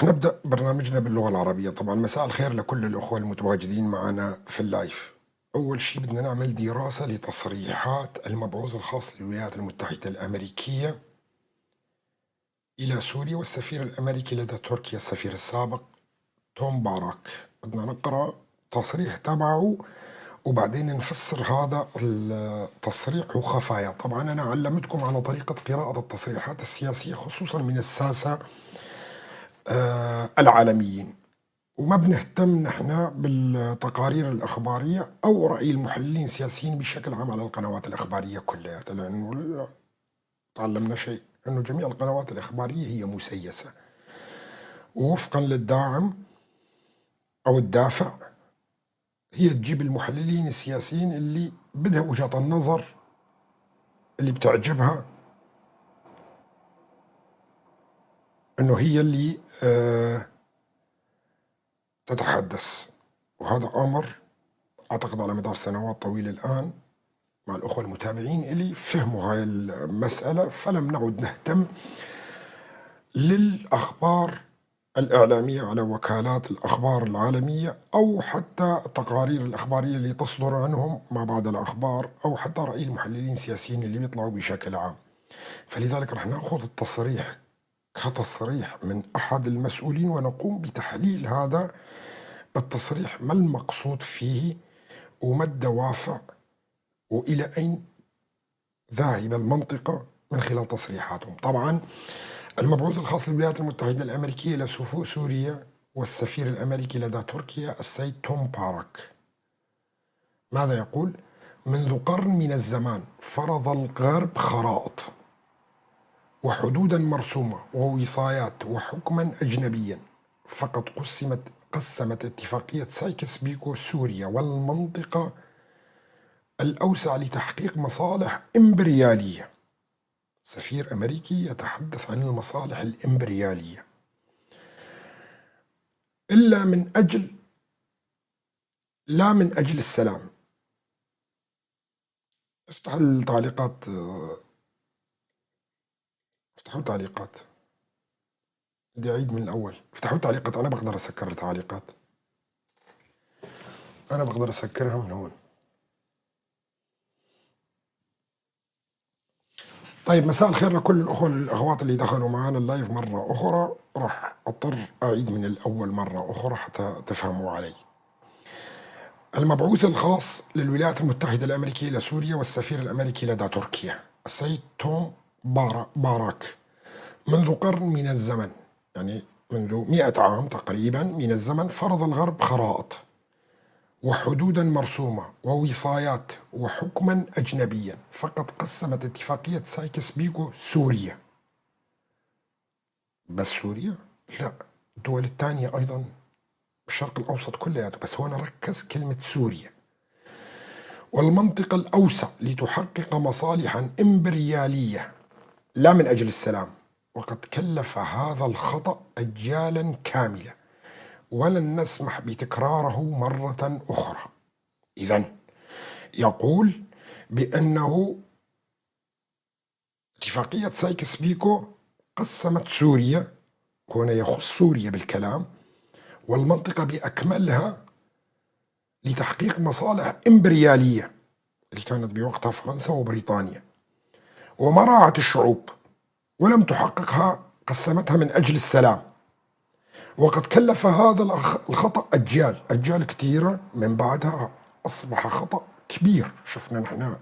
رح نبدأ برنامجنا باللغة العربية. طبعا مساء الخير لكل الأخوة المتواجدين معنا في اللايف. أول شيء بدنا نعمل دراسة لتصريحات المبعوث الخاص للولايات المتحدة الأمريكية إلى سوريا والسفير الأمريكي لدى تركيا السفير السابق توم باراك. بدنا نقرأ تصريح تبعه وبعدين نفسر هذا التصريح وخفايا. طبعا أنا علمتكم على طريقة قراءة التصريحات السياسية خصوصا من الساسة العالميين، وما بنهتم نحن بالتقارير الإخبارية أو رأي المحللين السياسيين بشكل عام على القنوات الإخبارية كلها، لأنه تعلمنا شيء أنه جميع القنوات الإخبارية هي مسيسة ووفقا للداعم أو الدافع هي تجيب المحللين السياسيين اللي بدها وجهة النظر اللي بتعجبها أنه هي اللي تتحدث. وهذا أمر أعتقد على مدار سنوات طويلة الآن مع الأخوة المتابعين اللي فهموا هاي المسألة، فلم نعد نهتم للأخبار الإعلامية على وكالات الأخبار العالمية أو حتى التقارير الإخبارية اللي تصدر عنهم ما بعد الأخبار أو حتى رأي المحللين السياسيين اللي بيطلعوا بشكل عام. فلذلك رح نأخذ التصريح كتصريح من أحد المسؤولين ونقوم بتحليل هذا التصريح، ما المقصود فيه وما الدوافع وإلى أين ذاهب المنطقة من خلال تصريحاتهم. طبعا المبعوث الخاص للولايات المتحدة الأمريكية إلى سوريا والسفير الأمريكي لدى تركيا السيد توم باراك ماذا يقول؟ منذ قرن من الزمان فرض الغرب خرائط وحدودا مرسومة ووصايات وحكما أجنبيا، فقد قسمت اتفاقية سايكس بيكو سوريا والمنطقة الأوسع لتحقيق مصالح إمبريالية. سفير أمريكي يتحدث عن المصالح الإمبريالية إلا من أجل لا من أجل السلام. افتح التعليقات، افتحوا تعليقات، بدي أعيد من الأول. افتحوا تعليقات، أنا بقدر أسكر التعليقات، أنا بقدر أسكرها من هون. طيب مساء الخير لكل الأخوة والأخوات اللي دخلوا معنا اللايف مرة أخرى. راح أضطر أعيد من الأول مرة أخرى حتى تفهموا علي. المبعوث الخاص للولايات المتحدة الأمريكية إلى سوريا والسفير الأمريكي لدى تركيا السيد توم باراك منذ قرن من الزمن، يعني منذ 100 عام تقريبا من الزمن، فرض الغرب خرائط وحدودا مرسومة ووصايات وحكما أجنبيا، فقد قسمت اتفاقية سايكس بيكو سوريا. بس سوريا؟ لا، الدول الثانية أيضا الشرق الأوسط كلها، بس هنا ركز كلمة سوريا والمنطقة الأوسع لتحقق مصالحا إمبريالية لا من أجل السلام. وقد كلف هذا الخطأ أجيالا كاملة ولن نسمح بتكراره مرة أخرى. إذن يقول بأنه اتفاقية سايكس بيكو قسمت سوريا، هنا يخص سوريا بالكلام، والمنطقة بأكملها لتحقيق مصالح إمبريالية اللي كانت بوقتها فرنسا وبريطانيا، وما راعت الشعوب ولم تحققها، قسمتها من أجل السلام. وقد كلف هذا الخطأ أجيال كثيرة من بعدها، أصبح خطأ كبير. شفنا نحن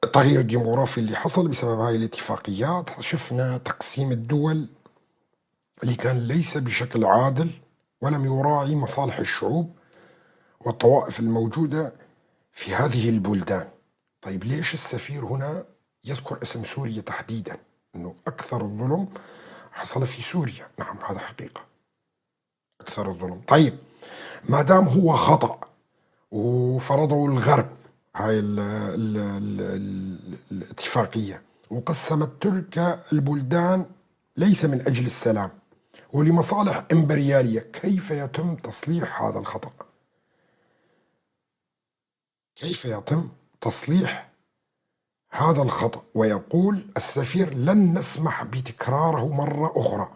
التغيير الديموغرافي اللي حصل بسبب هاي الاتفاقيات، شفنا تقسيم الدول اللي كان ليس بشكل عادل ولم يراعي مصالح الشعوب والطوائف الموجودة في هذه البلدان. طيب ليش السفير هنا يذكر اسم سوريا تحديدا؟ أنه أكثر الظلم حصل في سوريا. نعم هذا حقيقة، أكثر الظلم. طيب ما دام هو خطأ وفرضه الغرب هاي ال ال ال الاتفاقية وقسمت تلك البلدان ليس من أجل السلام ولمصالح إمبريالية، كيف يتم تصليح هذا الخطأ؟ كيف يتم تصليح هذا الخطأ؟ ويقول السفير لن نسمح بتكراره مرة أخرى.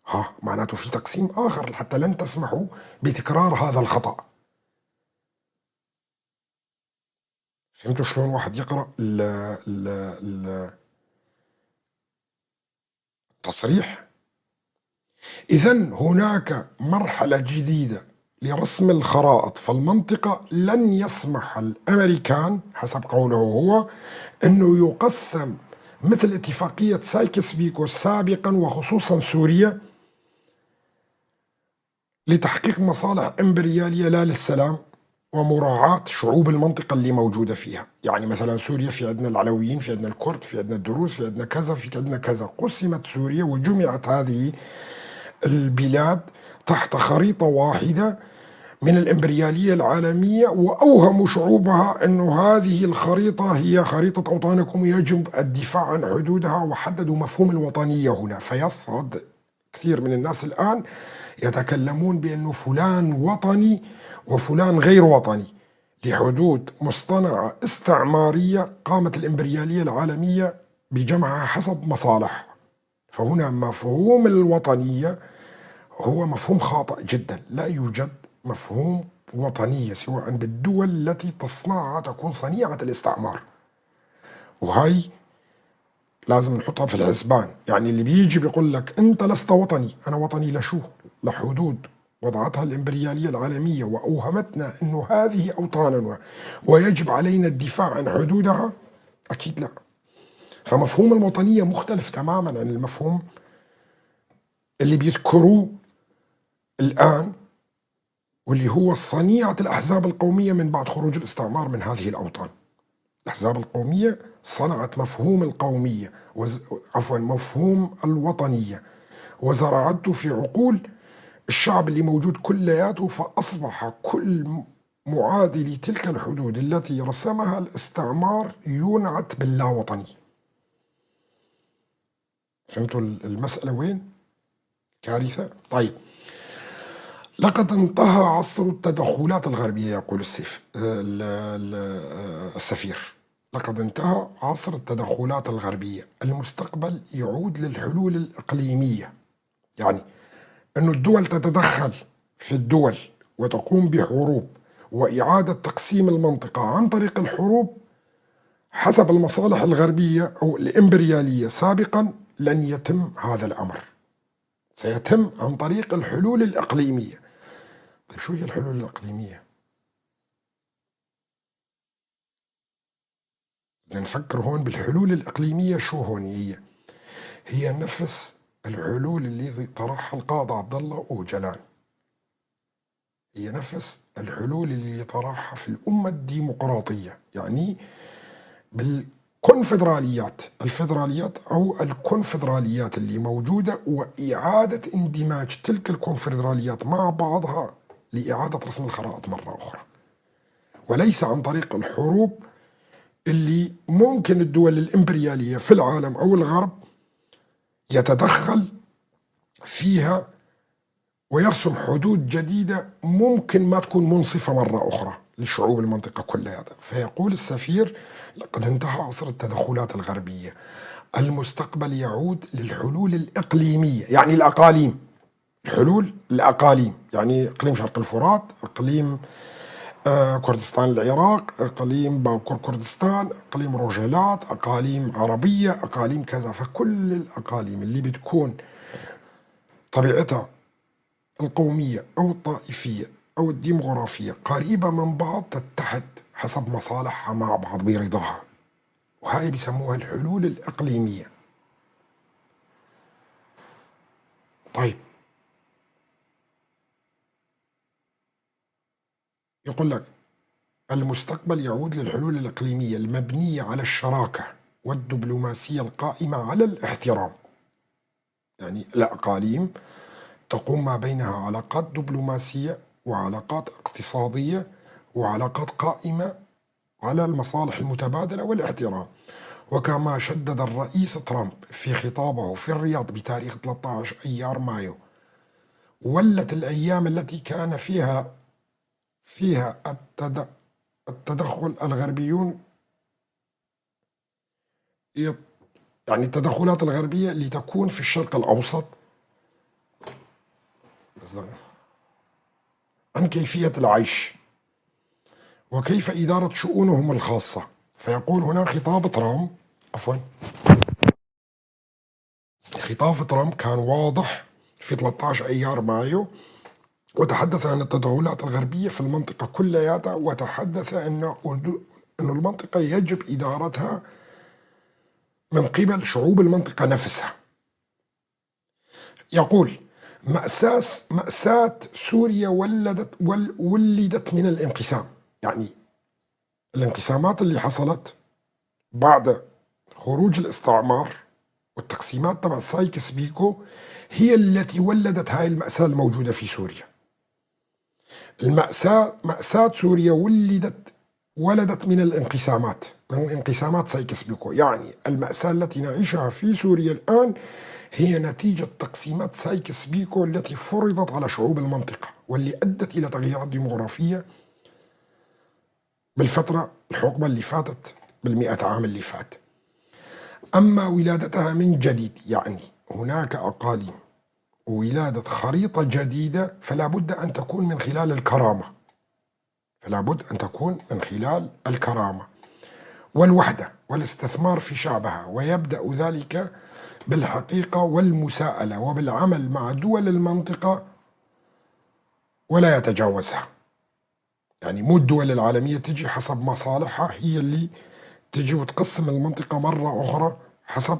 ها، معناته في تقسيم آخر حتى لن تسمحوا بتكرار هذا الخطأ. فهمتوا شلون واحد يقرأ التصريح؟ إذن هناك مرحلة جديدة لرسم الخرائط، فالمنطقة لن يسمح الأمريكان حسب قوله هو أنه يقسم مثل اتفاقية سايكس بيكو سابقا، وخصوصا سوريا، لتحقيق مصالح إمبريالية لا للسلام ومراعاة شعوب المنطقة اللي موجودة فيها. يعني مثلا سوريا في عندنا العلويين، في عندنا الكرد، في عندنا الدروز، في عندنا كذا، في عندنا كذا. قسمت سوريا وجمعت هذه البلاد تحت خريطة واحدة من الإمبريالية العالمية، وأوهموا شعوبها أن هذه الخريطة هي خريطة أوطانكم يجب الدفاع عن حدودها، وحددوا مفهوم الوطنية هنا. فيصعد كثير من الناس الآن يتكلمون بأنه فلان وطني وفلان غير وطني لحدود مصطنعة استعمارية قامت الإمبريالية العالمية بجمعها حسب مصالحها. فهنا مفهوم الوطنية هو مفهوم خاطئ جدا، لا يوجد مفهوم وطنية سواء بالدول التي تصنعها تكون صنيعة الاستعمار، وهي لازم نحطها في الحسبان. يعني اللي بيجي بيقول لك أنت لست وطني، أنا وطني لشو؟ لحدود وضعتها الإمبريالية العالمية وأوهمتنا أنه هذه أوطاننا ويجب علينا الدفاع عن حدودها؟ أكيد لا. فمفهوم الوطنية مختلف تماما عن المفهوم اللي بيذكروه الآن، واللي هو صنيعة الأحزاب القومية من بعد خروج الاستعمار من هذه الأوطان. الأحزاب القومية صنعت مفهوم القومية عفوا مفهوم الوطنية، وزرعته في عقول الشعب اللي موجود كلياته، فأصبح كل معادي لتلك الحدود التي رسمها الاستعمار ينعت باللاوطني. فهمتوا المسألة وين؟ كارثة. طيب، لقد انتهى عصر التدخلات الغربية، يقول السفير. لقد انتهى عصر التدخلات الغربية، المستقبل يعود للحلول الإقليمية. يعني أن الدول تتدخل في الدول وتقوم بحروب وإعادة تقسيم المنطقة عن طريق الحروب حسب المصالح الغربية أو الإمبريالية سابقا، لن يتم هذا الأمر، سيتم عن طريق الحلول الإقليمية. طيب شو هي الحلول الإقليمية؟ بدنا نفكر هون بالحلول الإقليمية. شو هون هي؟ هي نفس الحلول اللي طرحها القائد عبد الله أوجلان، هي نفس الحلول اللي طرحها في الأمة الديمقراطية، يعني بالكونفدراليات، الفدراليات أو الكونفدراليات اللي موجودة، وإعادة اندماج تلك الكونفدراليات مع بعضها لإعادة رسم الخرائط مرة أخرى، وليس عن طريق الحروب اللي ممكن الدول الإمبريالية في العالم أو الغرب يتدخل فيها ويرسم حدود جديدة ممكن ما تكون منصفة مرة أخرى لشعوب المنطقة كلها. فيقول السفير لقد انتهى عصر التدخلات الغربية، المستقبل يعود للحلول الإقليمية، يعني الأقاليم، الحلول الأقاليم، يعني إقليم شرق الفرات، إقليم كردستان العراق، إقليم باكور كردستان، إقليم روجيلات، أقاليم عربية، أقاليم كذا. فكل الأقاليم اللي بتكون طبيعتها القومية أو الطائفية أو الديموغرافية قريبة من بعض تتحد حسب مصالحها مع بعض برضاها، وهاي بيسموها الحلول الإقليمية. طيب يقول لك المستقبل يعود للحلول الإقليمية المبنية على الشراكة والدبلوماسية القائمة على الاحترام. يعني الأقاليم تقوم ما بينها علاقات دبلوماسية وعلاقات اقتصادية وعلاقات قائمة على المصالح المتبادلة والاحترام. وكما شدد الرئيس ترامب في خطابه في الرياض بتاريخ 13 أيار مايو، ولت الأيام التي كان فيها التدخل الغربيون، يعني التدخلات الغربية لتكون في الشرق الأوسط قصدا عن كيفية العيش وكيف إدارة شؤونهم الخاصة. فيقول هنا خطاب ترامب، عفوا، خطاب ترامب كان واضح في 13 أيار مايو، وتحدث عن التدخلات الغربية في المنطقة كلياتها، وتحدث أنه المنطقة يجب إدارتها من قبل شعوب المنطقة نفسها. يقول مأساة سوريا ولدت من الانقسام، يعني الانقسامات اللي حصلت بعد خروج الاستعمار والتقسيمات تبع سايكس بيكو هي التي ولدت هاي المأساة الموجودة في سوريا. مأساة سوريا ولدت من الانقسامات، من انقسامات سايكس بيكو. يعني المأساة التي نعيشها في سوريا الآن هي نتيجة تقسيمات سايكس بيكو التي فرضت على شعوب المنطقة، واللي أدت إلى تغييرات ديموغرافية بالفترة الحقبة اللي فاتت، بالمئة عام اللي فات. أما ولادتها من جديد، يعني هناك أقاليم ولادة خريطة جديدة، فلا بد أن تكون من خلال الكرامة، فلا بد أن تكون من خلال الكرامة والوحدة والاستثمار في شعبها، ويبدأ ذلك بالحقيقة والمساءلة وبالعمل مع دول المنطقة ولا يتجاوزها. يعني مو الدول العالمية تجي حسب مصالحها هي اللي تجي وتقسم المنطقة مرة أخرى حسب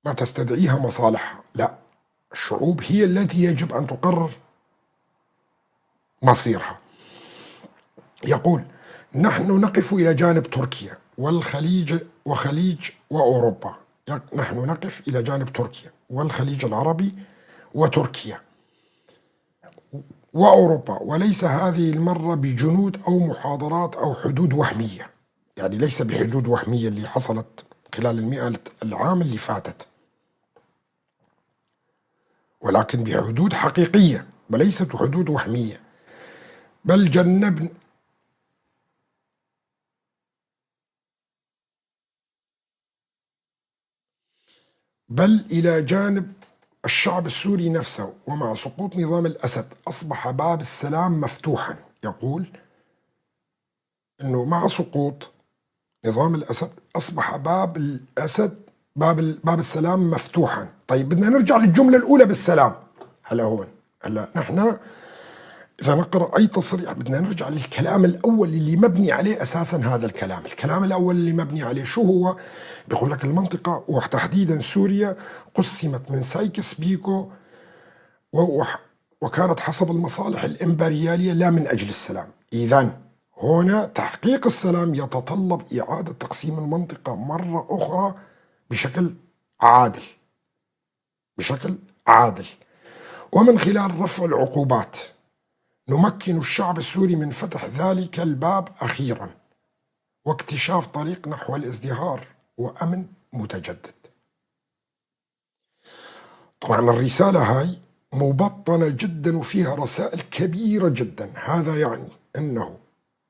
ما تستدعيها مصالحها، لا، الشعوب هي التي يجب أن تقرر مصيرها. يقول نحن نقف إلى جانب تركيا والخليج وخليج وأوروبا، نحن نقف إلى جانب تركيا والخليج العربي وتركيا وأوروبا، وليس هذه المرة بجنود أو محاضرات أو حدود وهمية، يعني ليس بحدود وهمية اللي حصلت خلال المئة العام اللي فاتت، ولكن بحدود حقيقية وليست حدود وهمية، بل جنبنا بل إلى جانب الشعب السوري نفسه. ومع سقوط نظام الأسد أصبح باب السلام مفتوحا. يقول أنه مع سقوط نظام الأسد أصبح باب الأسد باب السلام مفتوحا. طيب بدنا نرجع للجملة الأولى بالسلام. هلا هون هلا نحن إذا نقرأ أي تصريح بدنا نرجع للكلام الأول اللي مبني عليه أساسا هذا الكلام. الكلام الأول اللي مبني عليه شو هو؟ بيقول لك المنطقة وتحديدا سوريا قسمت من سايكس بيكو وكانت حسب المصالح الإمبريالية لا من أجل السلام. إذن هنا تحقيق السلام يتطلب إعادة تقسيم المنطقة مرة أخرى بشكل عادل، بشكل عادل، ومن خلال رفع العقوبات نمكن الشعب السوري من فتح ذلك الباب أخيرا واكتشاف طريق نحو الازدهار وأمن متجدد. طبعا الرسالة هاي مبطنة جدا وفيها رسائل كبيرة جدا. هذا يعني أنه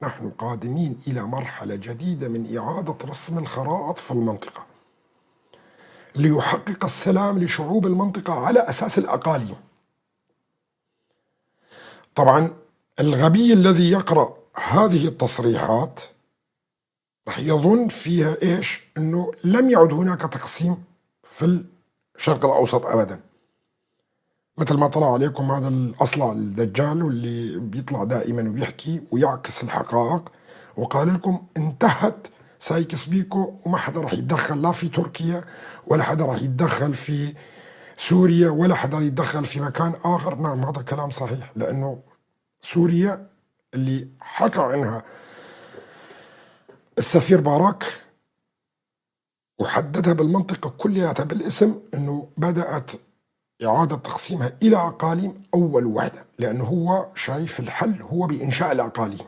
نحن قادمين إلى مرحلة جديدة من إعادة رسم الخرائط في المنطقة ليحقق السلام لشعوب المنطقة على أساس الأقاليم. طبعا الغبي الذي يقرأ هذه التصريحات رح يظن فيها إيش؟ أنه لم يعد هناك تقسيم في الشرق الأوسط أبدا، مثل ما طلع عليكم هذا الأصلع الدجال واللي بيطلع دائما وبيحكي ويعكس الحقائق وقال لكم انتهت سايكس بيكو وما حدا رح يتدخل لا في تركيا ولا حدا رح يتدخل في سوريا ولا حدا يتدخل في مكان آخر. نعم هذا كلام صحيح، لأنه سوريا اللي حكى عنها السفير باراك وحددها بالمنطقة كلها بالاسم أنه بدأت إعادة تقسيمها إلى أقاليم أول وحدة، لأنه هو شايف الحل هو بإنشاء الأقاليم،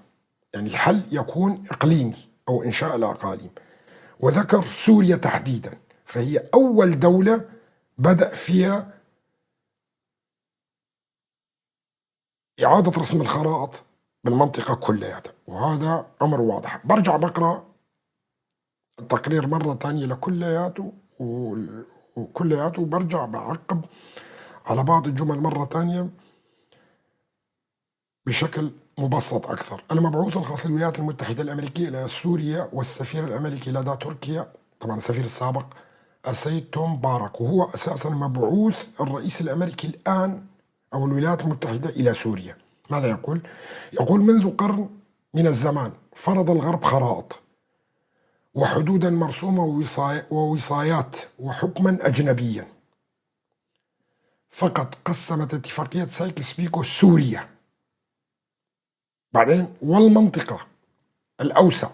يعني الحل يكون إقليمي أو إنشاء الأقاليم، وذكر سوريا تحديدا فهي أول دولة بدأ فيها إعادة رسم الخرائط بالمنطقة كلها، وهذا أمر واضح. برجع بقرأ التقرير مرة ثانية لكلياته وكلياته وبرجع بعقب على بعض الجمل مرة ثانية بشكل مبسط أكثر. المبعوث الخاص للولايات المتحدة الأمريكية إلى سوريا والسفير الأمريكي لدى تركيا، طبعا السفير السابق السيد توم باراك، وهو أساسا مبعوث الرئيس الأمريكي الآن أو الولايات المتحدة إلى سوريا. ماذا يقول؟ يقول منذ قرن من الزمان فرض الغرب خرائط وحدودا مرسومة ووصايات وحكما أجنبيا، فقط قسمت اتفاقية سايكس بيكو سوريا بعدين والمنطقة الأوسع،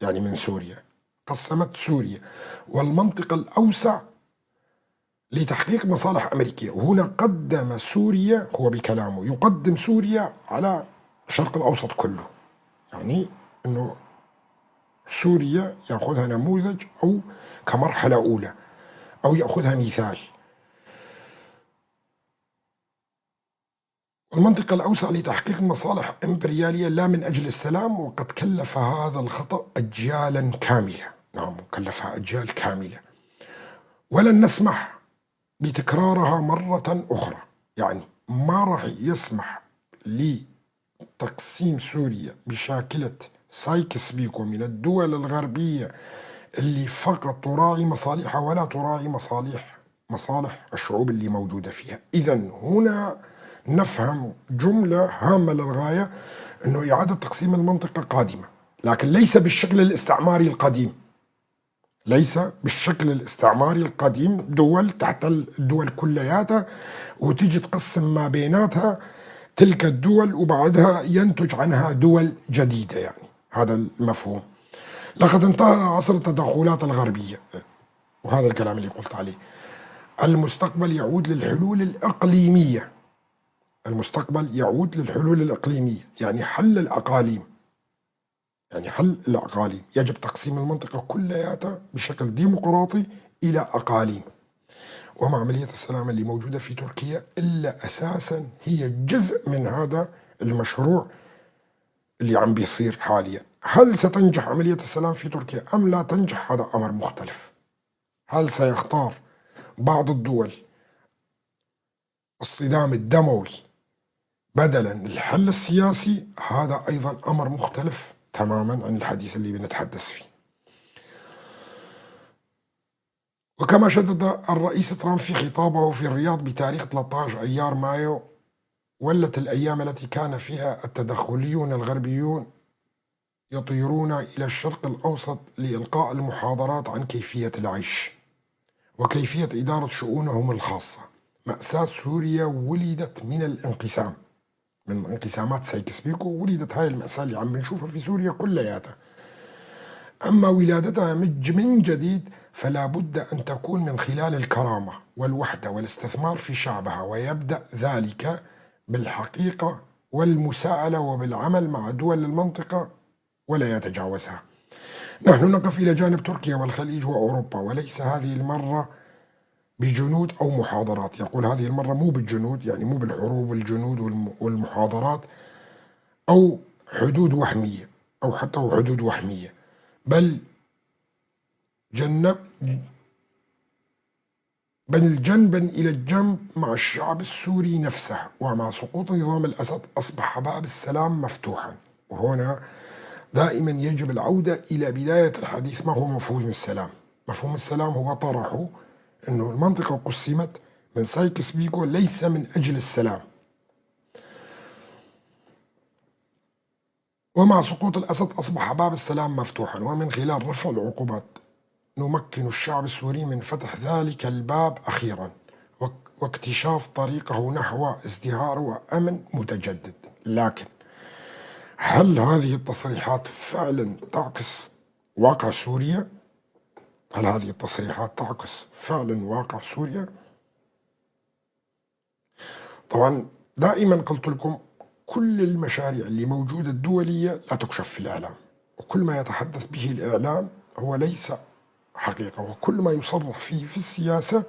يعني من سوريا قسمت سوريا والمنطقة الأوسع لتحقيق مصالح أمريكية. وهنا قدم سوريا، هو بكلامه يقدم سوريا على الشرق الأوسط كله، يعني أنه سوريا يأخذها نموذج أو كمرحلة أولى أو يأخذها مثال. المنطقة الأوسع لتحقيق مصالح إمبريالية لا من أجل السلام، وقد كلف هذا الخطأ أجيالا كاملة. نعم، كلفها أجيال كاملة، ولن نسمح بتكرارها مرة أخرى. يعني ما راح يسمح لتقسيم سوريا بشاكلة سايكس بيكو من الدول الغربية اللي فقط تراعي مصالحها ولا تراعي مصالح الشعوب اللي موجودة فيها. إذن هنا نفهم جملة هامة للغاية، أنه إعادة تقسيم المنطقة قادمة، لكن ليس بالشكل الاستعماري القديم، ليس بالشكل الاستعماري القديم، دول تحت الدول كلياتها وتيجي تقسم ما بيناتها تلك الدول وبعدها ينتج عنها دول جديدة. يعني هذا المفهوم. لقد انتهى عصر التدخلات الغربية، وهذا الكلام اللي قلت عليه. المستقبل يعود للحلول الإقليمية، المستقبل يعود للحلول الإقليمية، يعني حل الأقاليم، يعني حل الأقاليم. يجب تقسيم المنطقة كلياتها بشكل ديمقراطي إلى أقاليم. وما عملية السلام اللي موجودة في تركيا إلا أساسا هي جزء من هذا المشروع اللي عم بيصير حاليا. هل ستنجح عملية السلام في تركيا أم لا تنجح؟ هذا أمر مختلف. هل سيختار بعض الدول الصدام الدموي بدلا الحل السياسي؟ هذا أيضا أمر مختلف تماما عن الحديث اللي بنتحدث فيه. وكما شدد الرئيس ترامب في خطابه في الرياض بتاريخ 13 أيار مايو، ولت الأيام التي كان فيها التدخليون الغربيون يطيرون إلى الشرق الأوسط لإلقاء المحاضرات عن كيفية العيش وكيفية إدارة شؤونهم الخاصة. مأساة سوريا ولدت من الانقسام، من انقسامات سايكس بيكو ولدت هاي المأساة اللي عم بنشوفها في سوريا كلياتها. أما ولادتها من جديد فلا بد أن تكون من خلال الكرامة والوحدة والاستثمار في شعبها، ويبدأ ذلك بالحقيقة والمساءلة وبالعمل مع دول المنطقة ولا يتجاوزها. نحن نقف إلى جانب تركيا والخليج وأوروبا، وليس هذه المرة بجنود أو محاضرات. يقول هذه المرة مو بالجنود، يعني مو بالحروب والجنود والمحاضرات أو حدود وهمية أو حتى حدود وهمية، بل جنبا إلى الجنب مع الشعب السوري نفسه. ومع سقوط نظام الأسد أصبح باب السلام مفتوحا. وهنا دائما يجب العودة إلى بداية الحديث، ما هو مفهوم السلام؟ مفهوم السلام هو طرحه أنه المنطقة قسمت من سايكس بيكو ليس من أجل السلام. ومع سقوط الأسد أصبح باب السلام مفتوحا، ومن خلال رفع العقوبات نمكن الشعب السوري من فتح ذلك الباب أخيرا واكتشاف طريقه نحو ازدهار وأمن متجدد. لكن هل هذه التصريحات فعلا تعكس واقع سوريا؟ هل هذه التصريحات تعكس فعلا واقع سوريا؟ طبعا دائما قلت لكم كل المشاريع اللي موجودة الدولية لا تكشف في الإعلام، وكل ما يتحدث به الإعلام هو ليس حقيقة، وكل ما يصرح فيه في السياسة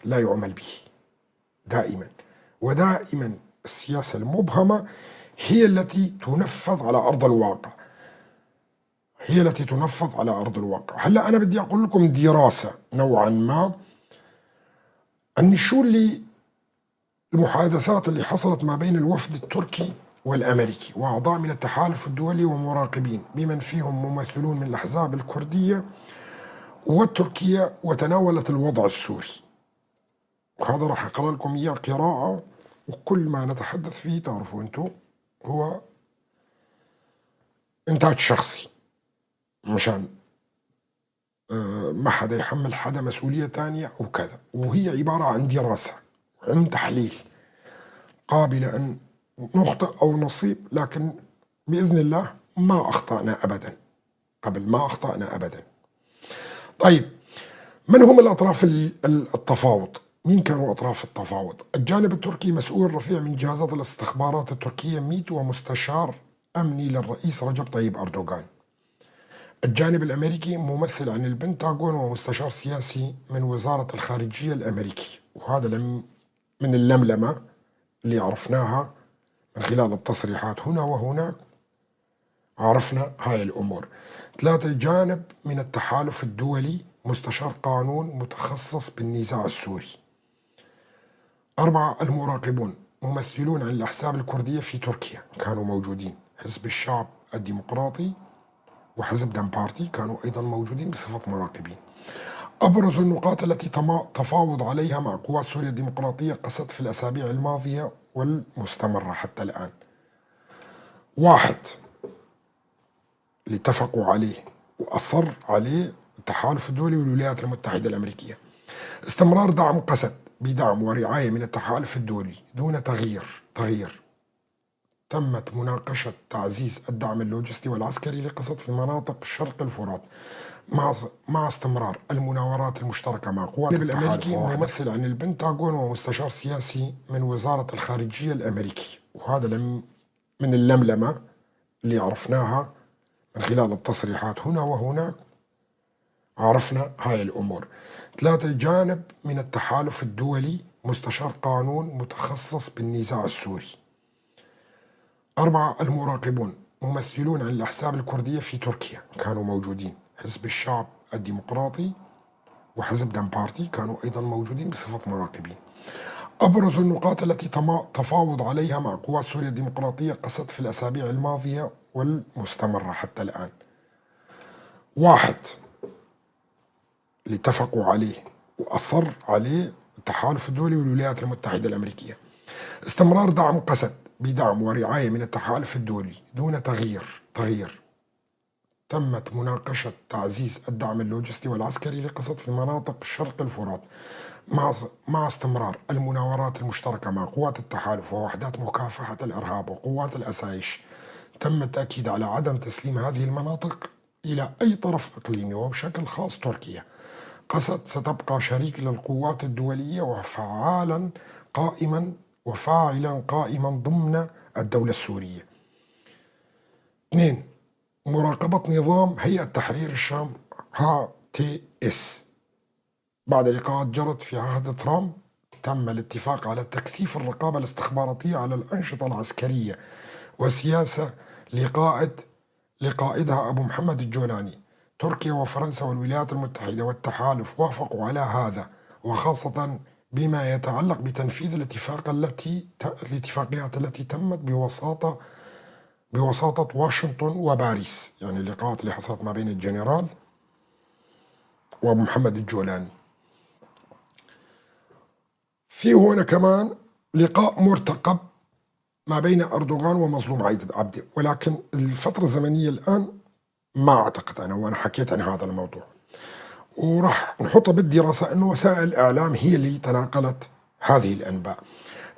لا يعمل به دائما. ودائما السياسة المبهمة هي التي تنفذ على أرض الواقع، هي التي تنفذ على أرض الواقع. هلأ أنا بدي أقول لكم دراسة نوعا ما أن شو اللي المحادثات اللي حصلت ما بين الوفد التركي والأمريكي وأعضاء من التحالف الدولي ومراقبين بمن فيهم ممثلون من الأحزاب الكردية والتركية، وتناولت الوضع السوري. وهذا راح أقرأ لكم إياه قراءة، وكل ما نتحدث فيه تعرفوا أنتم هو إنتاج شخصي، مشان ما حدا يحمل حدا مسؤولية تانية أو كذا، وهي عبارة عن دراسة عن تحليل قابلة أن نخطئ أو نصيب، لكن بإذن الله ما أخطأنا أبدا، قبل ما أخطأنا أبدا. طيب، من هم الأطراف التفاوض؟ مين كانوا أطراف التفاوض؟ الجانب التركي مسؤول رفيع من جهازات الاستخبارات التركية ميت ومستشار أمني للرئيس رجب طيب أردوغان. الجانب الأمريكي ممثل عن البنتاغون ومستشار سياسي من وزارة الخارجية الأمريكية، وهذا من اللملمة اللي عرفناها من خلال التصريحات هنا وهناك، عرفنا هاي الأمور. 3 جانب من التحالف الدولي مستشار قانون متخصص بالنزاع السوري. 4 المراقبون ممثلون عن الأحزاب الكردية في تركيا كانوا موجودين، حزب الشعب الديمقراطي وحزب دم بارتي كانوا أيضا موجودين بصفة مراقبين. أبرز النقاط التي تفاوض عليها مع قوات سوريا الديمقراطية قست في الأسابيع الماضية والمستمرة حتى الآن. 1 اللي اتفقوا عليه وأصر عليه التحالف الدولي والولايات المتحدة الأمريكية، استمرار دعم قسد بدعم ورعاية من التحالف الدولي دون تغيير. تمت مناقشة تعزيز الدعم اللوجستي والعسكري لقسد في مناطق شرق الفرات مع استمرار المناورات المشتركة مع قوات الأمريكي ممثل عن البنتاغون ومستشار سياسي من وزارة الخارجية الأمريكية، وهذا من اللملمة اللي عرفناها من خلال التصريحات هنا وهناك، عرفنا هاي الأمور. 3 جانب من التحالف الدولي مستشار قانون متخصص بالنزاع السوري. 4 المراقبون ممثلون عن الأحزاب الكردية في تركيا كانوا موجودين، حزب الشعب الديمقراطي وحزب دم بارتي كانوا أيضا موجودين بصفة مراقبين. أبرز النقاط التي تفاوض عليها مع قوات سوريا الديمقراطية قست في الأسابيع الماضية والمستمرة حتى الآن. 1 اللي اتفقوا عليه وأصر عليه التحالف الدولي والولايات المتحدة الأمريكية، استمرار دعم قسد بدعم ورعاية من التحالف الدولي دون تغيير. تمت مناقشة تعزيز الدعم اللوجستي والعسكري لقسد في مناطق شرق الفرات مع استمرار المناورات المشتركة مع قوات التحالف ووحدات مكافحة الإرهاب وقوات الأسايش. تم التأكيد على عدم تسليم هذه المناطق إلى أي طرف إقليمي وبشكل خاص تركيا. قسد ستبقى شريك للقوات الدولية وفاعلا قائما ضمن الدولة السورية. 2 مراقبة نظام هيئة تحرير الشام HTS. بعد لقاءات جرت في عهد ترامب تم الاتفاق على تكثيف الرقابة الاستخباراتية على الأنشطة العسكرية والسياسة لقائدها أبو محمد الجولاني. تركيا وفرنسا والولايات المتحدة والتحالف وافقوا على هذا، وخاصة بما يتعلق بتنفيذ الاتفاقيات التي تمت بوساطة واشنطن وباريس، يعني اللقاءات اللي حصلت ما بين الجنرال وأبو محمد الجولاني. في هنا كمان لقاء مرتقب ما بين أردوغان ومظلوم عبدي، ولكن الفترة الزمنية الآن ما أعتقد أنا، وأنا حكيت عن هذا الموضوع وراح نحطه بالدراسة، أنه وسائل الإعلام هي اللي تناقلت هذه الأنباء.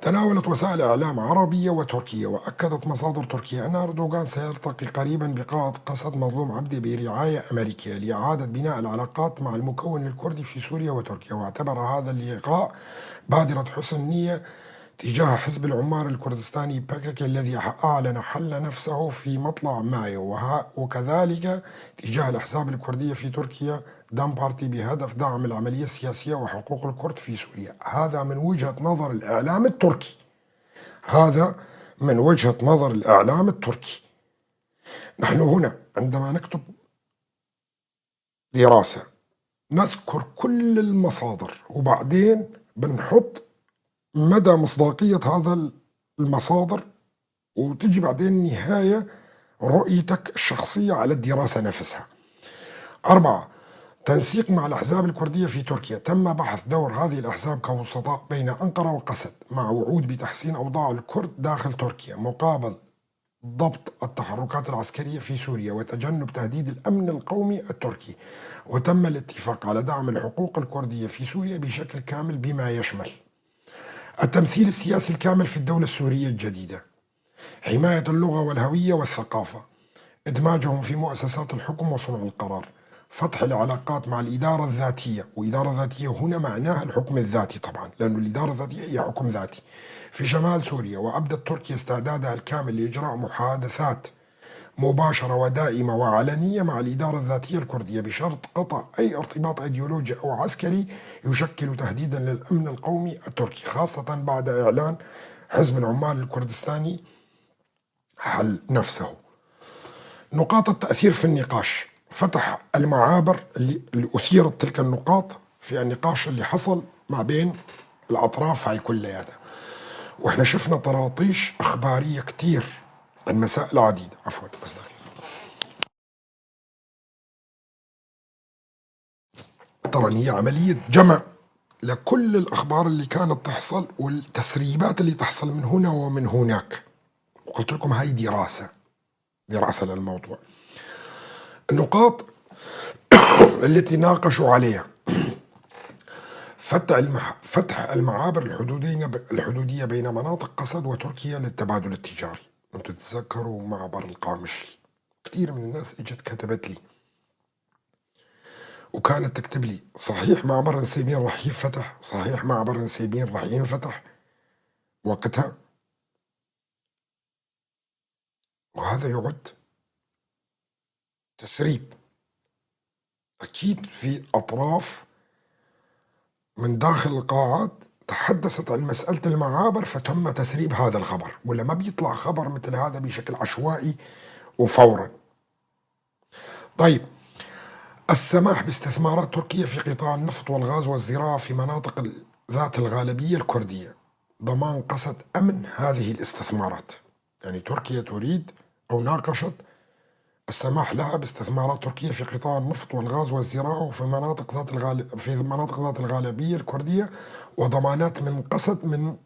تناولت وسائل إعلام عربية وتركية، وأكدت مصادر تركية أن أردوغان سيلتقي قريبا بقائد قسد مظلوم عبدي برعاية أمريكية لإعادة بناء العلاقات مع المكون الكردي في سوريا وتركيا، واعتبر هذا اللقاء بادرة حسن نية تجاه حزب العمال الكردستاني بكك الذي أعلن حل نفسه في مطلع مايو، وكذلك تجاه الأحزاب الكردية في تركيا دام بارتي بهدف دعم العملية السياسية وحقوق الكرد في سوريا. هذا من وجهة نظر الإعلام التركي، هذا من وجهة نظر الإعلام التركي. نحن هنا عندما نكتب دراسة نذكر كل المصادر وبعدين بنحط مدى مصداقية هذا المصادر، وتجي بعدين نهاية رؤيتك الشخصية على الدراسة نفسها. 4، تنسيق مع الأحزاب الكردية في تركيا. تم بحث دور هذه الأحزاب كوسطاء بين أنقرة وقسد، مع وعود بتحسين أوضاع الكرد داخل تركيا مقابل ضبط التحركات العسكرية في سوريا وتجنب تهديد الأمن القومي التركي. وتم الاتفاق على دعم الحقوق الكردية في سوريا بشكل كامل، بما يشمل التمثيل السياسي الكامل في الدولة السورية الجديدة، حماية اللغة والهوية والثقافة، إدماجهم في مؤسسات الحكم وصنع القرار، فتح العلاقات مع الإدارة الذاتية، وإدارة ذاتية هنا معناها الحكم الذاتي طبعا، لأن الإدارة الذاتية هي حكم ذاتي في شمال سوريا. وأبدت تركيا استعدادها الكامل لإجراء محادثات مباشرة ودائمة وعلنية مع الإدارة الذاتية الكردية بشرط قطع أي ارتباط أيديولوجي أو عسكري يشكل تهديدا للأمن القومي التركي، خاصة بعد إعلان حزب العمال الكردستاني حل نفسه. نقاط التأثير في النقاش: فتح المعابر اللي أثيرت تلك النقاط في النقاش اللي حصل ما بين الأطراف هاي كلياتها، وإحنا شفنا طراطيش إخبارية كتير عن مسائل عديدة. عفوا بس دقيقة، طبعا هي عملية جمع لكل الأخبار اللي كانت تحصل والتسريبات اللي تحصل من هنا ومن هناك، وقلت لكم هاي دراسة للموضوع. النقاط التي ناقشوا عليها: فتح المعابر الحدودية بين مناطق قسد وتركيا للتبادل التجاري. انتم تتذكروا معبر القامشلي، كثير من الناس اجت كتبت لي وكانت تكتب لي صحيح معبر نسيبين راح يفتح، صحيح معبر نسيبين راح ينفتح وقتها، وهذا يعد تسريب. أكيد في أطراف من داخل القاعات تحدثت عن مسألة المعابر فتم تسريب هذا الخبر، ولا ما بيطلع خبر مثل هذا بشكل عشوائي وفورا. طيب، السماح باستثمارات تركيا في قطاع النفط والغاز والزراعة في مناطق ذات الغالبية الكردية، ضمان قسد أمن هذه الاستثمارات. يعني تركيا تريد أو ناقشت السماح لها باستثمارات تركيا في قطاع النفط والغاز والزراعة وفي مناطق ذات الغالبية الكردية، وضمانات من قسد من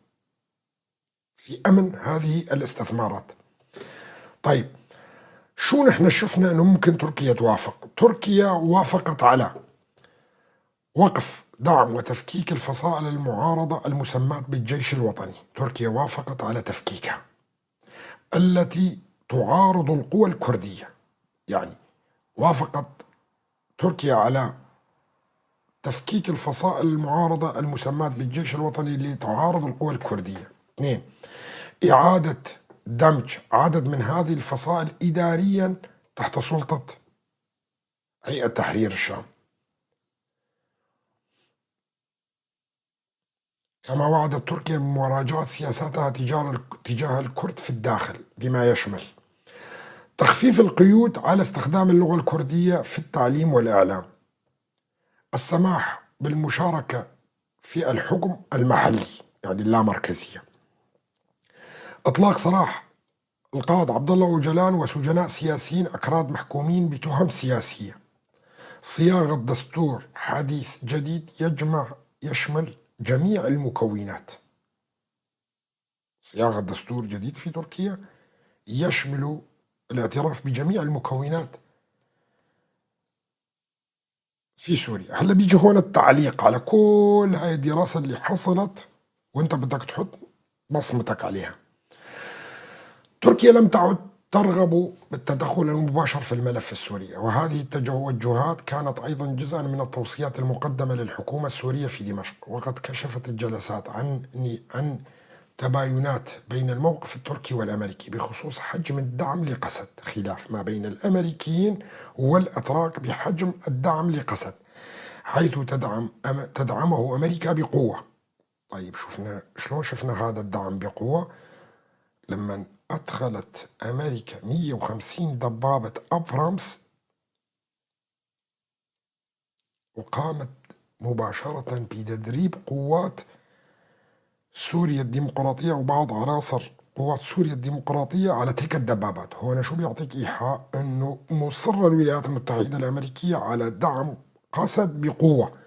في أمن هذه الاستثمارات. طيب، شو نحن شفنا أنه ممكن تركيا توافق؟ تركيا وافقت على وقف دعم وتفكيك الفصائل المعارضة المسماة بالجيش الوطني. تركيا وافقت على تفكيكها التي تعارض القوى الكردية. يعني وافقت تركيا على تفكيك الفصائل المعارضة المسماة بالجيش الوطني اللي تعارض القوى الكردية. 2، إعادة دمج عدد من هذه الفصائل إداريا تحت سلطة هيئة تحرير الشام. كما وعدت تركيا بمراجعة سياساتها تجاه الكرد في الداخل، بما يشمل تخفيف القيود على استخدام اللغة الكردية في التعليم والإعلام، السماح بالمشاركة في الحكم المحلي يعني اللامركزية، إطلاق سراح القائد عبد الله أوجلان وسجناء سياسيين أكراد محكومين بتهم سياسية، صياغة دستور حديث جديد يشمل جميع المكونات. صياغة دستور جديد في تركيا يشمل الاعتراف بجميع المكونات في سوريا. هلا بيجي هون التعليق على كل هاي الدراسة اللي حصلت وانت بدك تحط بصمتك عليها. تركيا لم تعد ترغب بالتدخل المباشر في الملف السوري، وهذه التوجهات كانت أيضا جزءا من التوصيات المقدمة للحكومة السورية في دمشق. وقد كشفت الجلسات عن تباينات بين الموقف التركي والأمريكي بخصوص حجم الدعم لقسد، خلاف ما بين الأمريكيين والأتراك بحجم الدعم لقسد، حيث تدعمه أمريكا بقوة. طيب شلون شفنا هذا الدعم بقوة؟ لما أدخلت أمريكا 150 دبابة أبرامز وقامت مباشرة بتدريب قوات سوريا الديمقراطية وبعض عناصر قوات سوريا الديمقراطية على تلك الدبابات. هنا شو بيعطيك إيحاء؟ أنه مصر الولايات المتحدة الأمريكية على دعم قسد بقوة،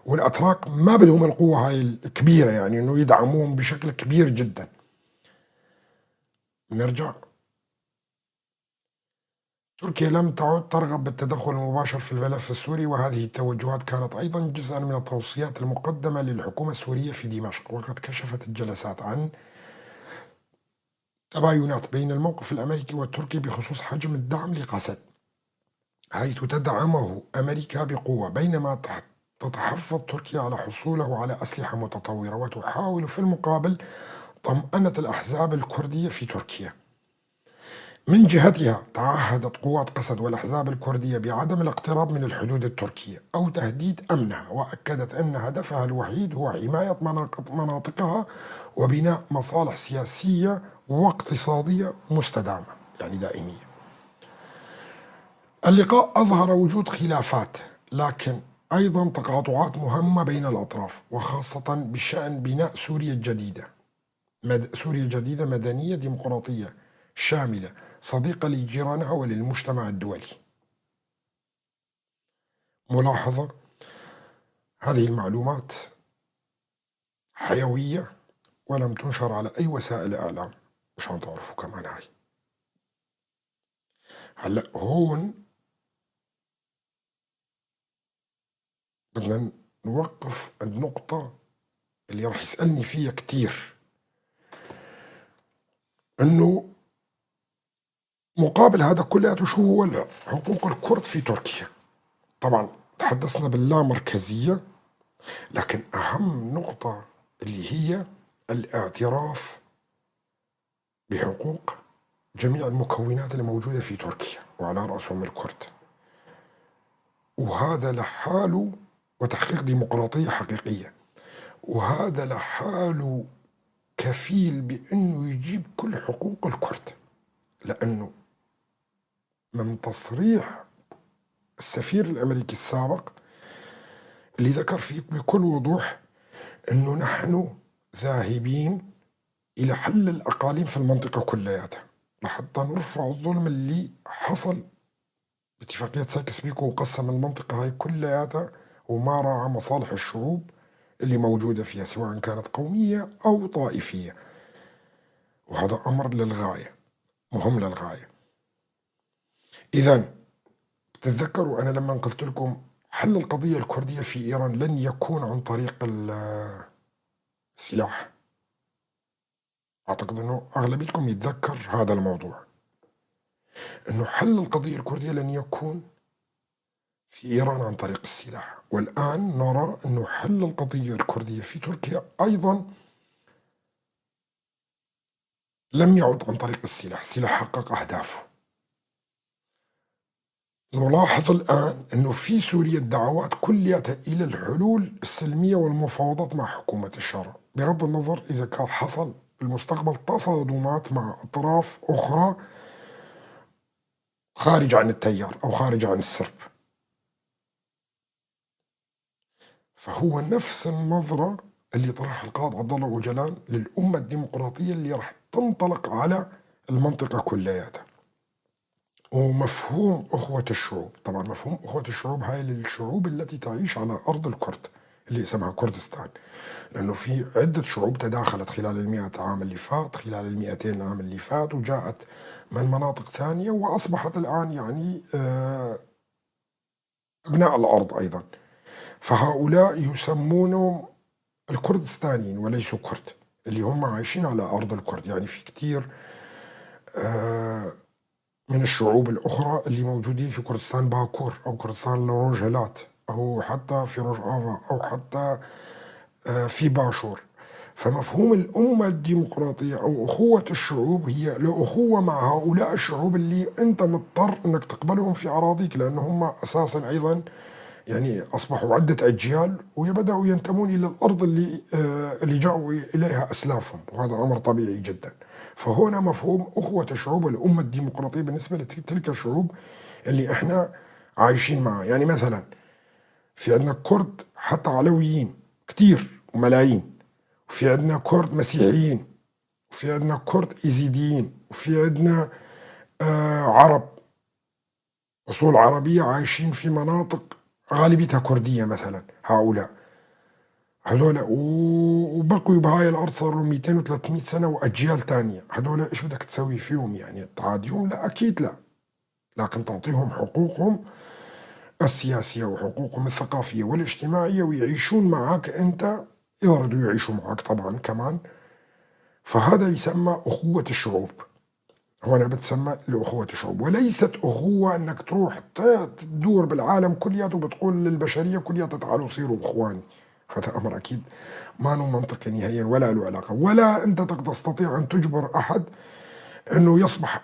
والأتراك ما بدهم القوة هاي الكبيرة، يعني أنه يدعموهم بشكل كبير جدا. نرجع، تركيا لم تعد ترغب بالتدخل المباشر في الملف السوري، وهذه التوجهات كانت أيضا جزءا من التوصيات المقدمة للحكومة السورية في دمشق. وقد كشفت الجلسات عن تباينات بين الموقف الأمريكي والتركي بخصوص حجم الدعم لقسد، حيث تدعمه أمريكا بقوة، بينما تتحفظ تركيا على حصوله على أسلحة متطورة، وتحاول في المقابل طمأنة الأحزاب الكردية في تركيا. من جهتها تعهدت قوات قسد والأحزاب الكردية بعدم الاقتراب من الحدود التركية أو تهديد أمنها، وأكدت أن هدفها الوحيد هو حماية مناطقها وبناء مصالح سياسية واقتصادية مستدامة، يعني دائمية. اللقاء أظهر وجود خلافات، لكن أيضا تقاطعات مهمة بين الأطراف، وخاصة بشأن بناء سوريا الجديدة، سوريا الجديدة مدنية ديمقراطية شاملة صديقة لجيرانها وللمجتمع الدولي. ملاحظة: هذه المعلومات حيوية ولم تنشر على أي وسائل إعلام، مشان تعرفوا كمان هاي. هلأ هون بدنا نوقف عند نقطة اللي راح يسألني فيها كتير، إنه مقابل هذا كله شو هو حقوق الكرد في تركيا؟ طبعا تحدثنا باللامركزية، لكن أهم نقطة اللي هي الاعتراف بحقوق جميع المكونات اللي موجودة في تركيا وعلى رأسهم الكرد، وهذا لحاله وتحقيق ديمقراطية حقيقية، وهذا لحاله كفيل بأنه يجيب كل حقوق الكرد. لأنه من تصريح السفير الأمريكي السابق اللي ذكر فيه بكل وضوح أنه نحن ذاهبين إلى حل الأقاليم في المنطقة كلياتها لحتى نرفع الظلم اللي حصل باتفاقية سايكس بيكو وقسم المنطقة هاي كلياتها وما راعى مصالح الشعوب اللي موجودة فيها سواء كانت قومية أو طائفية، وهذا أمر للغاية مهم للغاية. إذا تتذكروا أنا لما قلت لكم حل القضية الكردية في إيران لن يكون عن طريق السلاح، أعتقد أنه أغلبيتكم يتذكر هذا الموضوع، أنه حل القضية الكردية لن يكون في إيران عن طريق السلاح. والآن نرى أنه حل القضية الكردية في تركيا أيضا لم يعد عن طريق السلاح، السلاح حقق أهدافه. نلاحظ الآن أنه في سوريا الدعوات كلها إلى الحلول السلمية والمفاوضات مع حكومة الشرع، بغض النظر إذا كان حصل بالمستقبل تصادمات مع أطراف أخرى خارج عن التيار أو خارج عن السرب. فهو نفس النظرة اللي طرحها القائد عبد الله أوجلان للأمة الديمقراطية اللي راح تنطلق على المنطقة كلياتها. ومفهوم أخوة الشعوب، طبعا مفهوم أخوة الشعوب هاي للشعوب التي تعيش على أرض الكرد اللي اسمها كردستان، لأنه في عدة شعوب تداخلت خلال 100 عام اللي فات، خلال 200 عام اللي فات، وجاءت من مناطق ثانية وأصبحت الآن يعني أبناء الأرض أيضا. فهؤلاء يسمونهم الكردستانيين وليسوا كرد، اللي هم عايشين على أرض الكرد. يعني في كتير من الشعوب الأخرى اللي موجودين في كردستان باكور أو كردستان روجهلات أو حتى في روج آفا أو حتى في باشور. فمفهوم الأمة الديمقراطية أو أخوة الشعوب هي الأخوة مع هؤلاء الشعوب اللي أنت مضطر أنك تقبلهم في أراضيك، لأن هم أساسا أيضا يعني أصبحوا عدة أجيال وبدأوا ينتمون إلى الأرض اللي جاءوا إليها أسلافهم، وهذا أمر طبيعي جدا. فهنا مفهوم أخوة الشعوب والأمة الديمقراطية بالنسبة لتلك الشعوب اللي إحنا عايشين معها. يعني مثلا في عندنا كرد حتى علويين كتير وملايين، وفي عندنا كرد مسيحيين، وفي عندنا كرد إيزيديين، وفي عندنا عرب أصول عربية عايشين في مناطق غالبيتها كردية مثلا. هؤلاء هذول وبقوا بهاي الأرض صار لهم 200 و300 سنة وأجيال تانية. هذول إيش بدك تسوي فيهم؟ يعني تعاديهم؟ لا أكيد لا، لكن تعطيهم حقوقهم السياسية وحقوقهم الثقافية والاجتماعية ويعيشون معك أنت إذا رضوا يعيشوا معك طبعا كمان. فهذا يسمى أخوة الشعوب، هنا بتسمى الأخوة الشعوب، وليست أخوة أنك تروح تدور بالعالم كلياته وبتقول للبشرية كلياتها تعالوا صيروا إخواني. هذا أمر أكيد ما هو منطقي نهائيا ولا له علاقة، ولا أنت تستطيع أن تجبر أحد أنه يصبح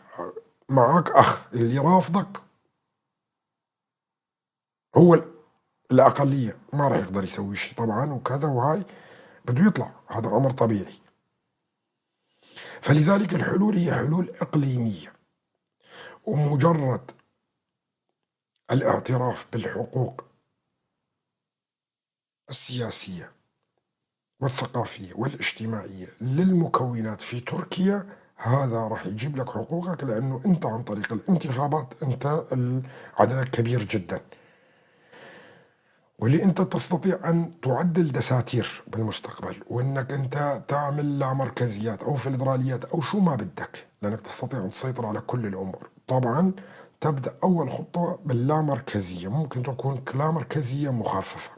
معك أخ. اللي رافضك هو الأقلية، ما راح يقدر يسوي شيء طبعا وكذا، وهاي بده يطلع، هذا أمر طبيعي. فلذلك الحلول هي حلول إقليمية، ومجرد الاعتراف بالحقوق السياسية والثقافية والاجتماعية للمكونات في تركيا هذا راح يجيب لك حقوقك، لأنه أنت عن طريق الانتخابات أنت عددك كبير جدا، واللي أنت تستطيع أن تعدل دساتير بالمستقبل، وأنك أنت تعمل لا مركزيات أو فيدراليات أو شو ما بدك، لأنك تستطيع أن تسيطر على كل الأمور. طبعا تبدأ أول خطوة باللامركزية، ممكن تكون لا مركزية مخففة.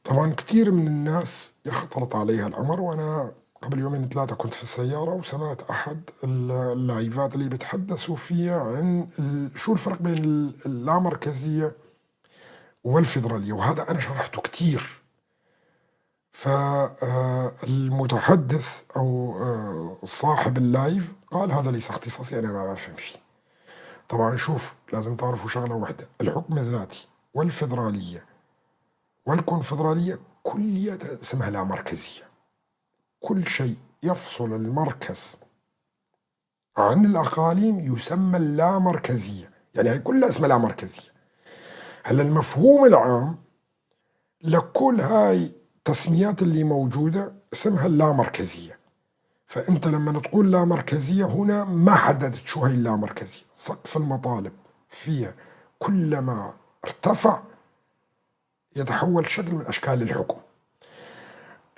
طبعا كثير من الناس يختلط عليها الأمر، وأنا قبل يومين ثلاثة كنت في السيارة وسمعت أحد اللايفات اللي بيتحدثوا فيها عن شو الفرق بين اللامركزية والفيدرالية، وهذا أنا شرحته كثير. فالمتحدث أو صاحب ال live قال هذا ليس اختصاصي، أنا ما بفهم فيه. طبعا شوف، لازم تعرفوا شغلة واحدة، الحكم الذاتي والفيدرالية والكونفدرالية كلها اسمها لا مركزية. كل شيء يفصل المركز عن الأقاليم يسمى اللامركزية، يعني هي كلها اسمها لا مركزية. هلا المفهوم العام لكل هاي التسميات اللي موجودة اسمها اللامركزية. فأنت لما تقول لا مركزية هنا ما حددت شو هي اللامركزية. سقف المطالب فيها كلما ارتفع يتحول شكل من أشكال الحكم.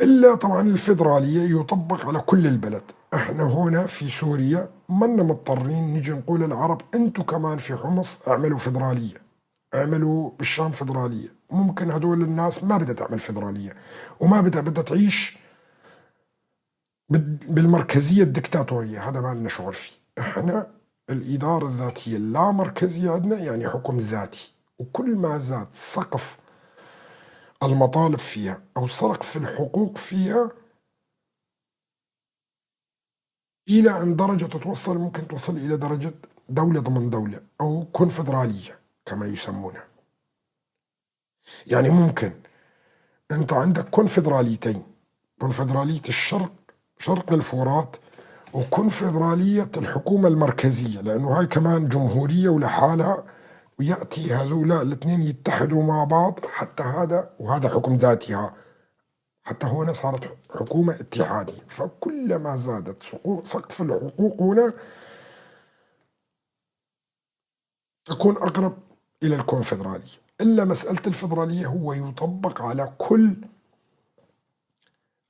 إلا طبعا الفيدرالية يطبق على كل البلد. احنا هنا في سوريا منا مضطرين نجي نقول للعرب انتو كمان في حمص اعملوا فيدرالية، اعملوا بالشام فيدرالية. ممكن هدول الناس ما بدها تعمل فيدرالية وما بدها تعيش بالمركزية الدكتاتورية، هذا ما لنا شغل فيه. احنا الإدارة الذاتية اللامركزية عندنا يعني حكم ذاتي، وكل ما زاد سقف المطالب فيها أو سقف الحقوق فيها إلى أن درجة تتوصل، ممكن توصل إلى درجة دولة ضمن دولة أو كونفدرالية كما يسمونها. يعني ممكن أنت عندك كونفدراليتين، كونفدرالية الشرق شرق الفرات وكونفدرالية الحكومة المركزية، لأنه هاي كمان جمهورية ولحالها، ويأتي هذولا الاثنين يتحدوا مع بعض حتى هذا وهذا حكم ذاتها، حتى هنا صارت حكومة اتحادية. فكلما زادت سقف الحقوق هنا تكون أقرب إلى الكونفدرالية. إلا مسألة الفدرالية هو يطبق على كل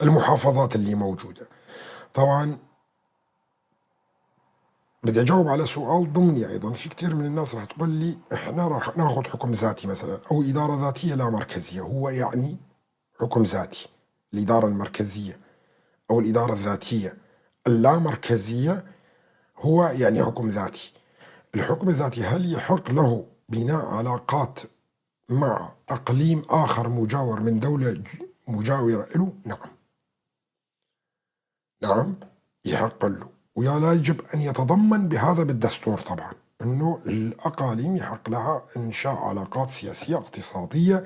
المحافظات اللي موجودة. طبعا بدي أجاوب على سؤال ضمني أيضا. في كثير من الناس راح تقول لي إحنا راح ناخذ حكم ذاتي مثلا أو إدارة ذاتية لا مركزية. هو يعني حكم ذاتي، الإدارة المركزية أو الإدارة الذاتية اللامركزية هو يعني حكم ذاتي. الحكم الذاتي هل يحق له بناء علاقات مع أقليم آخر مجاور من دولة مجاورة له؟ نعم، نعم يحق له، ويا لا يجب أن يتضمن بهذا بالدستور طبعا، أنه الأقاليم يحق لها إنشاء علاقات سياسية اقتصادية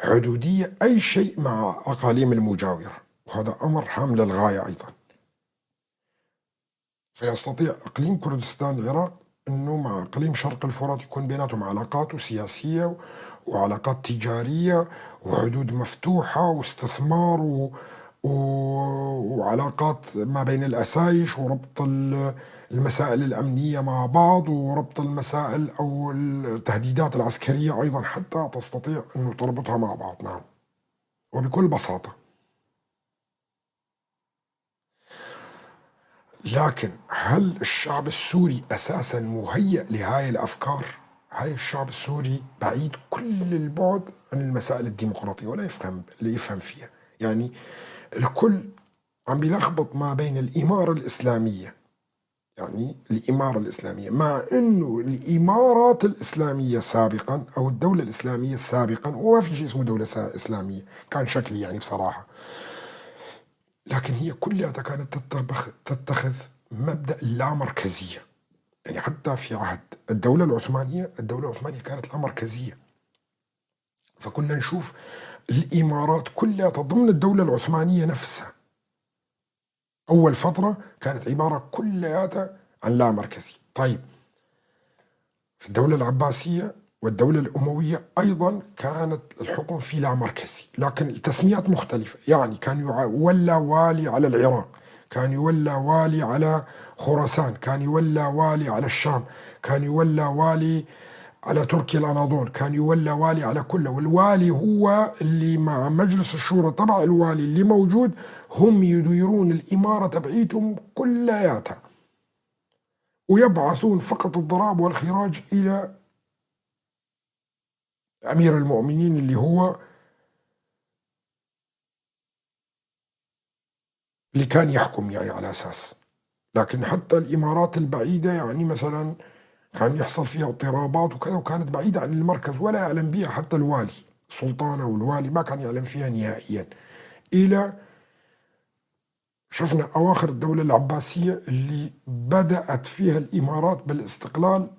حدودية أي شيء مع أقاليم المجاورة، وهذا أمر هام للغاية أيضا. فيستطيع إقليم كردستان العراق أنه مع إقليم شرق الفرات يكون بيناتهم علاقات سياسية وعلاقات تجارية وحدود مفتوحة واستثمار وعلاقات ما بين الأسايش وربط المسائل الأمنية مع بعض وربط المسائل أو التهديدات العسكرية أيضا حتى تستطيع أن تربطها مع بعض. نعم، وبكل بساطة. لكن هل الشعب السوري أساسا مهيأ لهذه الأفكار؟ هاي الشعب السوري بعيد كل البعد عن المسائل الديمقراطية ولا يفهم اللي يفهم فيها. يعني الكل عم بيلخبط ما بين الإمارة الإسلامية، يعني الإمارة الإسلامية، مع أنه الإمارات الإسلامية سابقا أو الدولة الإسلامية سابقا، وما في شيء اسمه دولة إسلامية، كان شكلي يعني بصراحة، لكن هي كلها كانت تتخذ مبدأ اللامركزية. يعني حتى في عهد الدولة العثمانية، الدولة العثمانية كانت لامركزية، فكنا نشوف الإمارات كلها ضمن الدولة العثمانية نفسها. أول فترة كانت عبارة كلها عن لا مركزي. طيب، في الدولة العباسية والدولة الأموية أيضا كانت الحكم في لا مركزي، لكن التسميات مختلفة. يعني كان يولى والي على العراق، كان يولى والي على خراسان، كان يولى والي على الشام، كان يولى والي على تركيا الأناضول، كان يولى والي على كله. والوالي هو اللي مع مجلس الشورى تبع الوالي اللي موجود، هم يديرون الإمارة تبعيتهم كلياتها، ويبعثون فقط الضرائب والخراج إلى أمير المؤمنين اللي هو اللي كان يحكم يعني على أساس. لكن حتى الإمارات البعيدة يعني مثلا كان يحصل فيها اضطرابات وكذا، وكانت بعيدة عن المركز ولا يعلم بها حتى الوالي، السلطان أو الوالي ما كان يعلم فيها نهائيا. إلى شفنا أواخر الدولة العباسية اللي بدأت فيها الإمارات بالاستقلال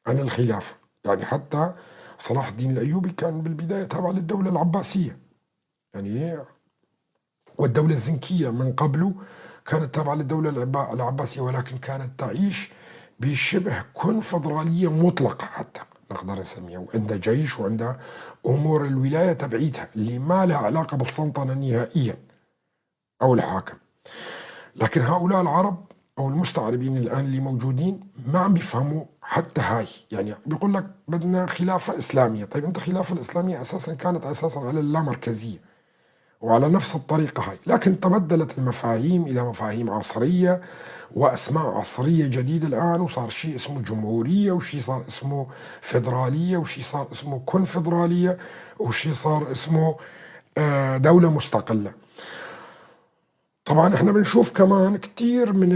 عن الخلافة. يعني حتى صلاح الدين الأيوبي كان بالبداية تابع للدولة العباسية، يعني والدولة الزنكية من قبله كانت تابعة للدولة العباسية، ولكن كانت تعيش بشبه كونفدرالية مطلقة حتى نقدر نسميها، وعندها جيش وعندها أمور الولاية تبعيتها اللي ما لها علاقة بالسلطنة نهائيا أو الحاكم. لكن هؤلاء العرب أو المستعربين الآن اللي موجودين ما عم بيفهموا حتى هاي. يعني بيقول لك بدنا خلافة إسلامية. طيب أنت خلافة الإسلامية أساسا كانت أساسا على اللامركزية وعلى نفس الطريقة هاي، لكن تبدلت المفاهيم إلى مفاهيم عصرية وأسماء عصرية جديدة الآن، وصار شيء اسمه جمهورية، وشيء صار اسمه فيدرالية، وشيء صار اسمه كونفدرالية، وشيء صار اسمه دولة مستقلة. طبعا احنا بنشوف كمان كثير من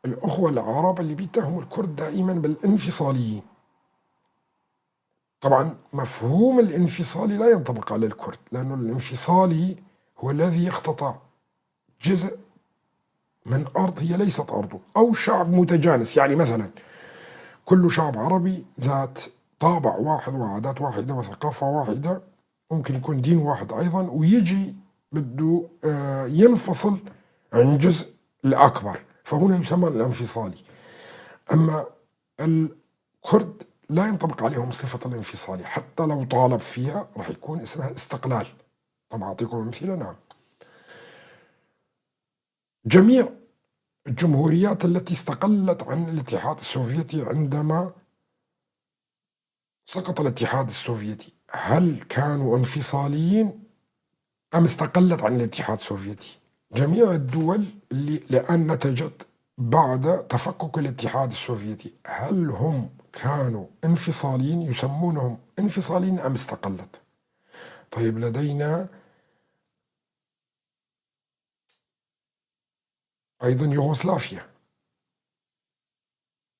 الأخوة العرب اللي بيتهموا الكرد دائما بالانفصاليين. طبعا مفهوم الانفصالي لا ينطبق على الكرد، لأنه الانفصالي هو الذي يقتطع جزء من أرض هي ليست أرضه، أو شعب متجانس. يعني مثلا كل شعب عربي ذات طابع واحد وعادات واحدة وثقافة واحدة، ممكن يكون دين واحد أيضا، ويجي بده ينفصل عن جزء الأكبر، فهنا يسمى الانفصالي. أما الكرد لا ينطبق عليهم صفة الانفصالي، حتى لو طالب فيها راح يكون اسمها استقلال. طبعا أعطيكم أمثلة. نعم، جميع الجمهوريات التي استقلت عن الاتحاد السوفيتي عندما سقط الاتحاد السوفيتي، هل كانوا انفصاليين أم استقلت عن الاتحاد السوفيتي؟ جميع الدول اللي الآن نتجت بعد تفكك الاتحاد السوفيتي، هل هم كانوا انفصاليين يسمونهم انفصاليين أم استقلت؟ طيب لدينا أيضا يوغوسلافيا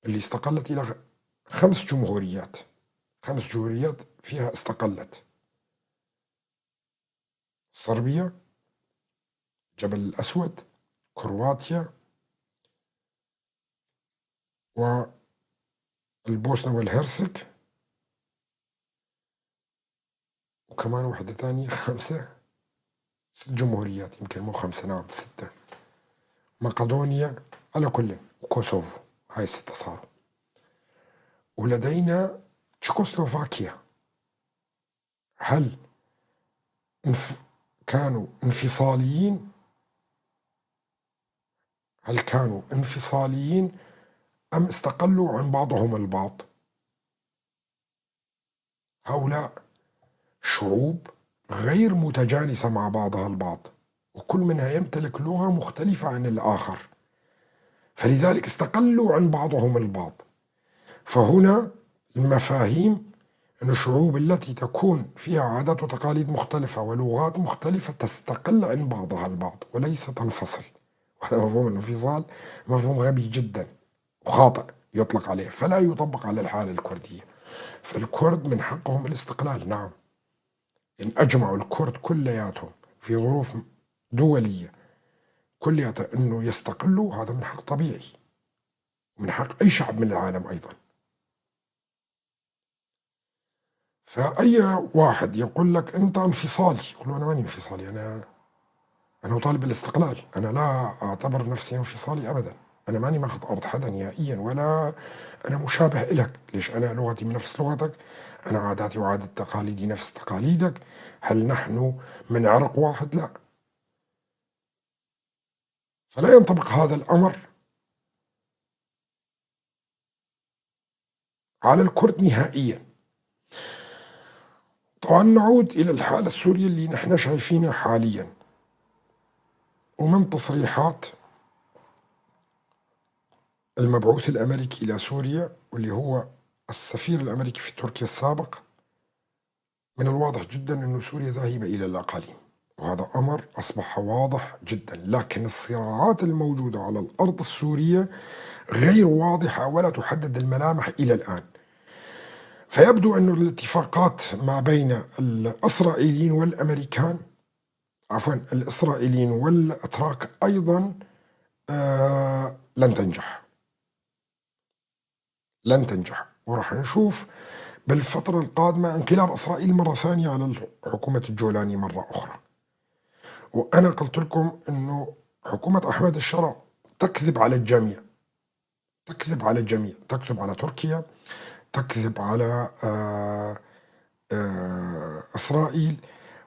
اللي استقلت إلى 5 جمهوريات، 5 جمهوريات فيها استقلت: صربيا، جبل الأسود، كرواتيا، والبوسنة والهرسك، وكمان واحدة تانية 5، 6 جمهوريات يمكن، مو 5، نعم 6، مقدونيا، على كل، وكوسوفو، هاي 6 صاروا. ولدينا تشيكوسلوفاكيا، هل كانوا انفصاليين؟ هل كانوا انفصاليين أم استقلوا عن بعضهم البعض؟ هؤلاء شعوب غير متجانسة مع بعضها البعض، وكل منها يمتلك لغة مختلفة عن الآخر، فلذلك استقلوا عن بعضهم البعض. فهنا المفاهيم أن الشعوب التي تكون فيها عادات وتقاليد مختلفة ولغات مختلفة تستقل عن بعضها البعض وليس تنفصل. وهذا مفهوم الانفصال مفهوم غبي جدا وخاطئ يطلق عليه، فلا يطبق على الحالة الكردية. فالكرد من حقهم الاستقلال، نعم، إن أجمعوا الكرد كلياتهم في ظروف دولية كلياتها أنه يستقلوا، هذا من حق طبيعي، من حق أي شعب من العالم أيضا. فأي واحد يقول لك أنت انفصالي، يقول له أنا ماني انفصالي، أنا أطالب بالاستقلال، أنا لا أعتبر نفسي انفصالي أبدا، أنا ماني ماخذ أرض حدا نهائيا، ولا أنا مشابه إلك. ليش؟ أنا لغتي من نفس لغتك، أنا عاداتي وعادات تقاليدي نفس تقاليدك، هل نحن من عرق واحد؟ لا. فلا ينطبق هذا الأمر على الكرد نهائيا. طبعا نعود إلى الحالة السورية اللي نحن شايفينها حاليا، ومن تصريحات المبعوث الأمريكي إلى سوريا واللي هو السفير الأمريكي في تركيا السابق، من الواضح جدا أن سوريا ذاهبة إلى الأقاليم، وهذا أمر أصبح واضح جدا. لكن الصراعات الموجودة على الأرض السورية غير واضحة ولا تحدد الملامح إلى الآن. فيبدو أن الاتفاقات ما بين الإسرائيليين والأمريكان، عفوا الإسرائيليين والأتراك أيضا لن تنجح، لن تنجح. وراح نشوف بالفترة القادمة انقلاب إسرائيل مرة ثانية على حكومة الجولاني مرة أخرى. وأنا قلت لكم أنه حكومة أحمد الشرع تكذب على الجميع، تكذب على الجميع، تكذب على تركيا، تكذب على إسرائيل،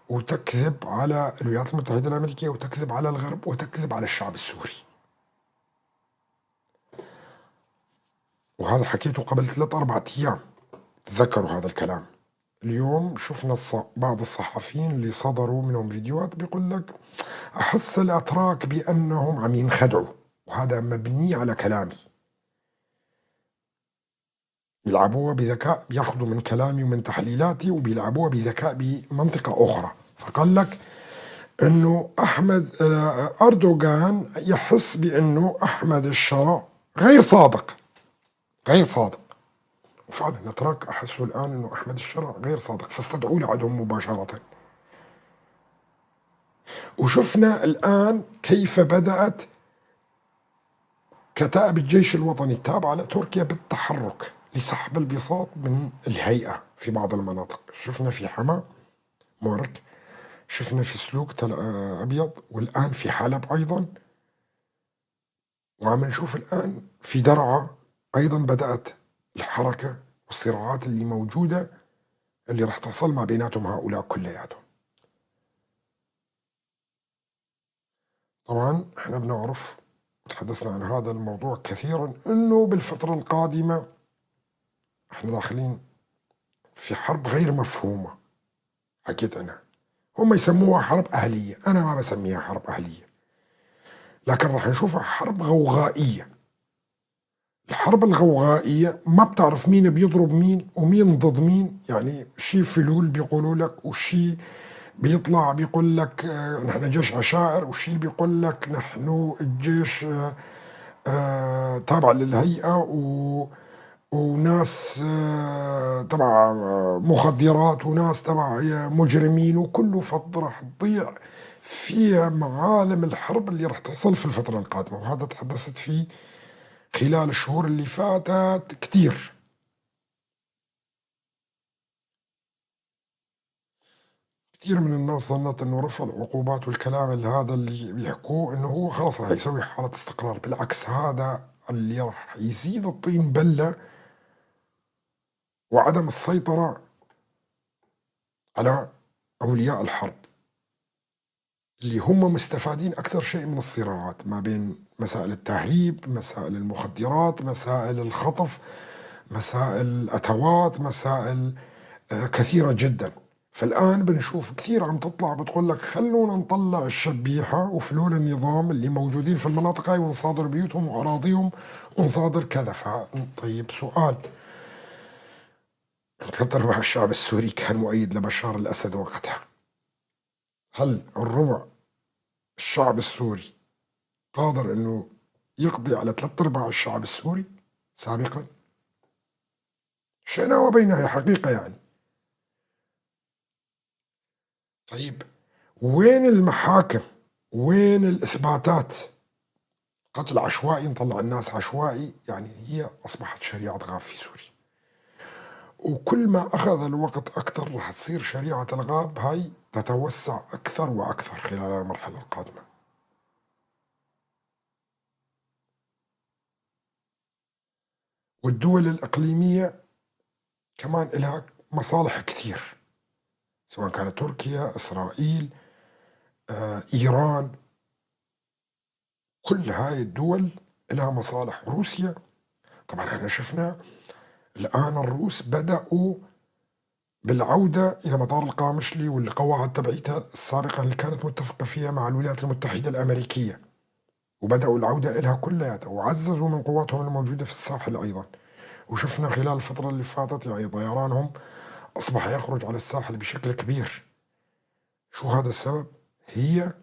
وتكذب على الولايات المتحدة الأمريكية، وتكذب على الغرب، وتكذب على الشعب السوري. وهذا حكيته قبل 3-4 أيام، تذكروا هذا الكلام. اليوم شفنا بعض الصحفيين اللي صدروا منهم فيديوهات بيقول لك أحس الأتراك بأنهم عم ينخدعوا، وهذا مبني على كلامي. بيلعبوها بذكاء، بياخذوا من كلامي ومن تحليلاتي وبيلعبوها بذكاء بمنطقة أخرى. فقال لك أنه أحمد أردوغان يحس بأنه أحمد الشرع غير صادق، غير صادق. وفعلا الأتراك أحسوا الآن أنه أحمد الشرع غير صادق، فاستدعوا لعندهم مباشرة. وشفنا الآن كيف بدأت كتائب الجيش الوطني التابعة لتركيا بالتحرك لسحب البساط من الهيئة في بعض المناطق. شفنا في حما مورك، شفنا في سلوك تل أبيض، والآن في حلب أيضا، وعم نشوف الآن في درعا أيضا بدأت الحركة والصراعات اللي موجودة اللي راح تحصل ما بيناتهم هؤلاء كلياتهم. طبعا احنا بنعرف وتحدثنا عن هذا الموضوع كثيرا انه بالفترة القادمة احنا داخلين في حرب غير مفهومة، حكيت عنها، هم يسموها حرب أهلية، أنا ما بسميها حرب أهلية، لكن راح نشوفها حرب غوغائية. الحرب الغوغائية ما بتعرف مين بيضرب مين ومين ضد مين، يعني شي فلول بيقولوا لك، وشي بيطلع بيقول لك نحن جيش عشائر، وشي بيقول لك نحن الجيش تابع للهيئة، وناس تبع مخدرات، وناس تبع مجرمين، وكله فترة راح تضيع فيها معالم الحرب اللي راح تحصل في الفترة القادمة. وهذا تحدثت فيه خلال الشهور اللي فاتت كتير. كثير من الناس ظنت انه رفع العقوبات والكلام اللي هذا اللي بيحكوه انه هو خلص راح يسوي حالة استقرار، بالعكس هذا اللي راح يزيد الطين بلة وعدم السيطرة على أولياء الحرب. اللي هم مستفادين أكثر شيء من الصراعات ما بين مسائل التهريب، مسائل المخدرات، مسائل الخطف، مسائل الأتوات، مسائل كثيرة جدا. فالآن بنشوف كثير عم تطلع بتقول لك خلونا نطلع الشبيحة وفلول النظام اللي موجودين في المناطق هاي ونصادر بيوتهم وأراضيهم ونصادر كذا. طيب سؤال، 3/4 الشعب السوري كان مؤيد لبشار الأسد وقتها، هل الربع الشعب السوري قادر أنه يقضي على 3/4 الشعب السوري سابقا؟ شئنا وبينها حقيقة يعني. طيب وين المحاكم؟ وين الإثباتات؟ قتل عشوائي، نطلع الناس عشوائي، يعني هي أصبحت شريعة غاب في سوريا. وكل ما أخذ الوقت أكثر رح تصير شريعة الغاب هاي تتوسع أكثر وأكثر خلال المرحلة القادمة. والدول الإقليمية كمان لها مصالح كثير، سواء كانت تركيا، إسرائيل، إيران، كل هاي الدول لها مصالح. روسيا طبعا احنا شفنا الآن الروس بدأوا بالعودة إلى مطار القامشلي والقواعد تبعيتها السابقة اللي كانت متفقة فيها مع الولايات المتحدة الأمريكية، وبدأوا العودة إلها كلها، وعززوا من قواتهم الموجودة في الساحل أيضا. وشفنا خلال الفترة اللي فاتت يعني طيرانهم أصبح يخرج على الساحل بشكل كبير. شو هذا السبب؟ هي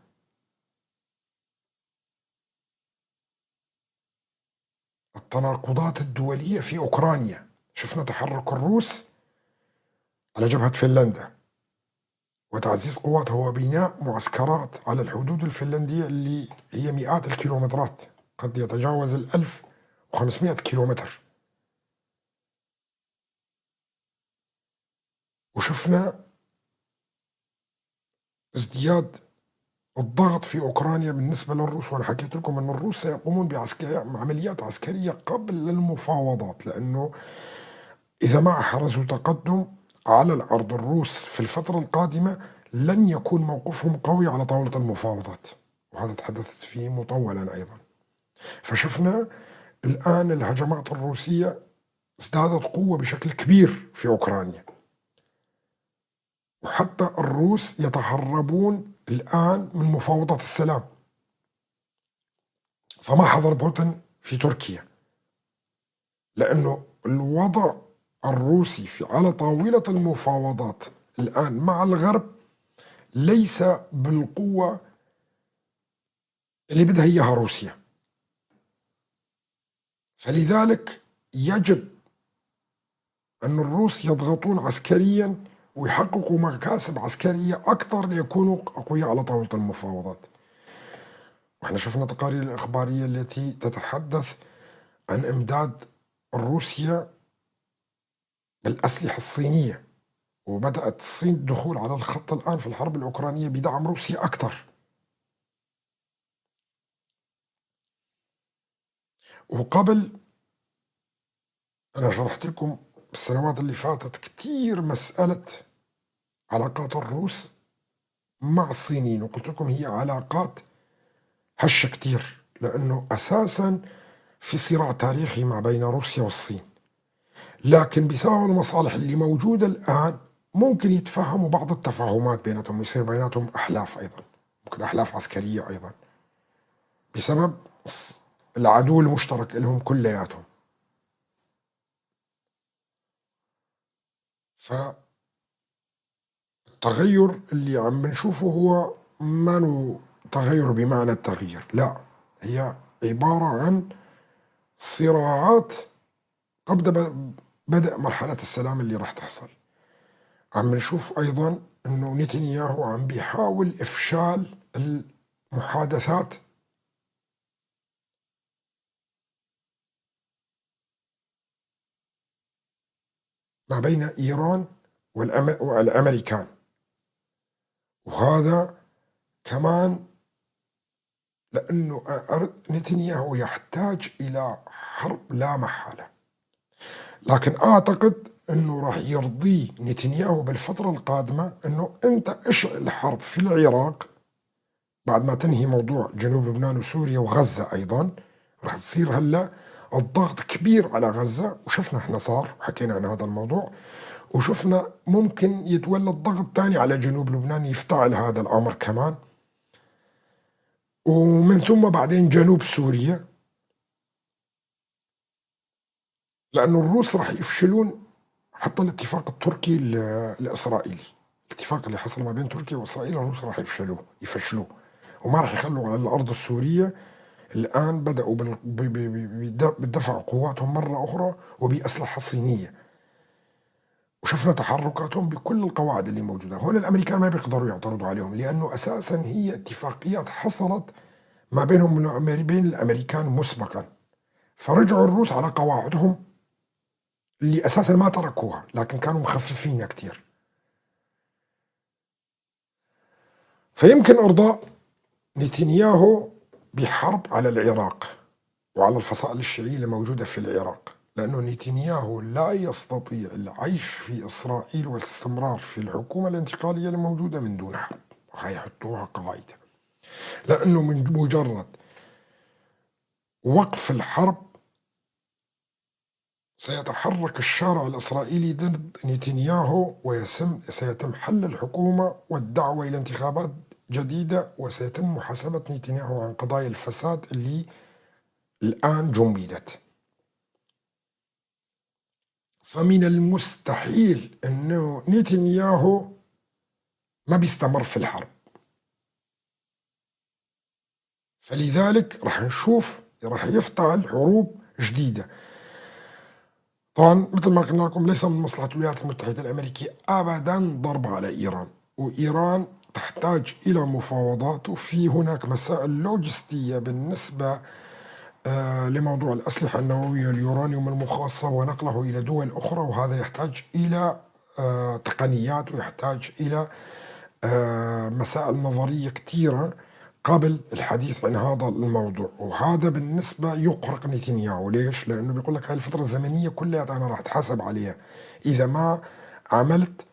التناقضات الدولية في أوكرانيا. شفنا تحرك الروس على جبهة فنلندا وتعزيز قواتها وبناء معسكرات على الحدود الفنلندية اللي هي مئات الكيلومترات، قد يتجاوز 1500 كيلومتر. وشفنا ازدياد الضغط في أوكرانيا بالنسبة للروس، وأنا حكيت لكم أن الروس سيقومون بعمليات عسكرية قبل المفاوضات، لأنه إذا ما أحرزوا تقدم على الأرض الروس في الفترة القادمة لن يكون موقفهم قوي على طاولة المفاوضات، وهذا تحدثت فيه مطولا أيضا. فشفنا الآن الهجمات الروسية ازدادت قوة بشكل كبير في أوكرانيا، وحتى الروس يتهربون الآن من مفاوضات السلام. فما حضر بوتين في تركيا، لأنه الوضع الروسي على طاولة المفاوضات الآن مع الغرب ليس بالقوة اللي بدها إياها روسيا. فلذلك يجب أن الروس يضغطون عسكريا ويحققوا مكاسب عسكرية أكثر ليكونوا أقوياء على طاولة المفاوضات. وإحنا شفنا تقارير الإخبارية التي تتحدث عن إمداد روسيا بالأسلحة الصينية، وبدأت الصين الدخول على الخط الآن في الحرب الأوكرانية بدعم روسيا أكثر. وقبل أنا شرحت لكم بالسنوات اللي فاتت كثير مسألة علاقات الروس مع الصينيين، وقلت لكم هي علاقات هشة كثير، لأنه أساسا في صراع تاريخي ما بين روسيا والصين، لكن بسبب المصالح اللي موجودة الآن ممكن يتفاهموا بعض التفاهمات بيناتهم، ويصير بيناتهم أحلاف أيضا، ممكن أحلاف عسكرية أيضا، بسبب العدو المشترك لهم كلياتهم. فالتغير اللي عم بنشوفه هو ما تغير بمعنى التغيير، لا، هي عبارة عن صراعات قبل بدء مرحلة السلام اللي راح تحصل. عم نشوف أيضا أنه نتنياهو عم بيحاول إفشال المحادثات ما بين إيران والأمريكان، وهذا كمان لأنه نتنياهو يحتاج إلى حرب لا محالة. لكن أعتقد أنه راح يرضي نتنياهو بالفترة القادمة أنه أنت اشعل الحرب في العراق بعد ما تنهي موضوع جنوب لبنان وسوريا وغزة أيضا رح تصير هلأ الضغط كبير على غزة، وشفنا احنا صار وحكينا عن هذا الموضوع، وشفنا ممكن يتولد ضغط ثاني على جنوب لبنان يفتعل هذا الأمر كمان، ومن ثم بعدين جنوب سوريا، لأنه الروس راح يفشلون حتى الاتفاق التركي الإسرائيلي، الاتفاق اللي حصل ما بين تركيا وإسرائيل الروس راح يفشلوه وما راح يخلوا على الأرض السورية. الآن بدأوا بدفع قواتهم مرة أخرى وبأسلحة صينية، وشفنا تحركاتهم بكل القواعد اللي موجودة هون. الأمريكان ما بيقدروا يعترضوا عليهم، لأنه أساسا هي اتفاقيات حصلت ما بينهم وبين الأمريكان مسبقا، فرجعوا الروس على قواعدهم اللي أساسا ما تركوها، لكن كانوا مخففينها كتير. فيمكن إرضاء نتنياهو بحرب على العراق وعلى الفصائل الشيعية اللي موجودة في العراق، لأنه نتنياهو لا يستطيع العيش في إسرائيل والاستمرار في الحكومة الانتقالية الموجودة من دون حرب، وهيحطوها قاعدة، لأنه من مجرد وقف الحرب سيتحرك الشارع الإسرائيلي ضد نتنياهو، وسيتم حل الحكومة والدعوة إلى انتخابات جديدة، وسيتم محاسبة نتنياهو عن قضايا الفساد اللي الآن جمدت. فمن المستحيل أنه نتنياهو ما بيستمر في الحرب، فلذلك رح نشوف رح يفتعل حروب جديدة. طبعا مثل ما قلنا لكم ليس من مصلحة الولايات المتحدة الأمريكية أبدا ضرب على إيران، وإيران تحتاج إلى مفاوضات، وفي هناك مسائل لوجستية بالنسبة لموضوع الأسلحة النووية اليورانيوم المخصب ونقله إلى دول أخرى، وهذا يحتاج إلى تقنيات ويحتاج إلى مسائل نظرية كثيرة قبل الحديث عن هذا الموضوع. وهذا بالنسبة يقرق نتنياهو. ليش؟ لأنه بيقول لك هاي الفترة الزمنية كلها أنا راح أتحاسب عليها إذا ما عملت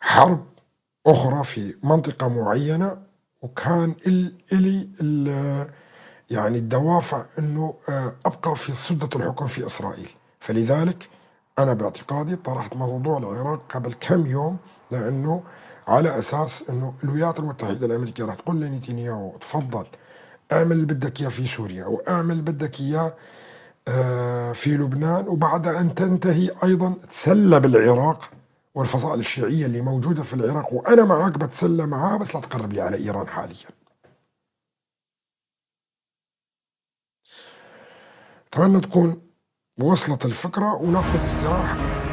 حرب أخرى في منطقة معينة، وكان إلي يعني الدوافع أنه أبقى في سدة الحكم في إسرائيل. فلذلك أنا باعتقادي طرحت موضوع العراق قبل كم يوم، لأنه على أساس أنه الولايات المتحدة الأمريكية راح تقول لنتنياهو تفضل اعمل اللي بدك إياه في سوريا واعمل اللي بدك إياه في لبنان، وبعد أن تنتهي أيضا تسلى بالعراق والفصائل الشيعية اللي موجودة في العراق، وأنا معاك بتسلى معاها، بس لا تقرب لي على إيران حاليا. أتمنى تكون وصلت الفكرة وناخذ استراحة.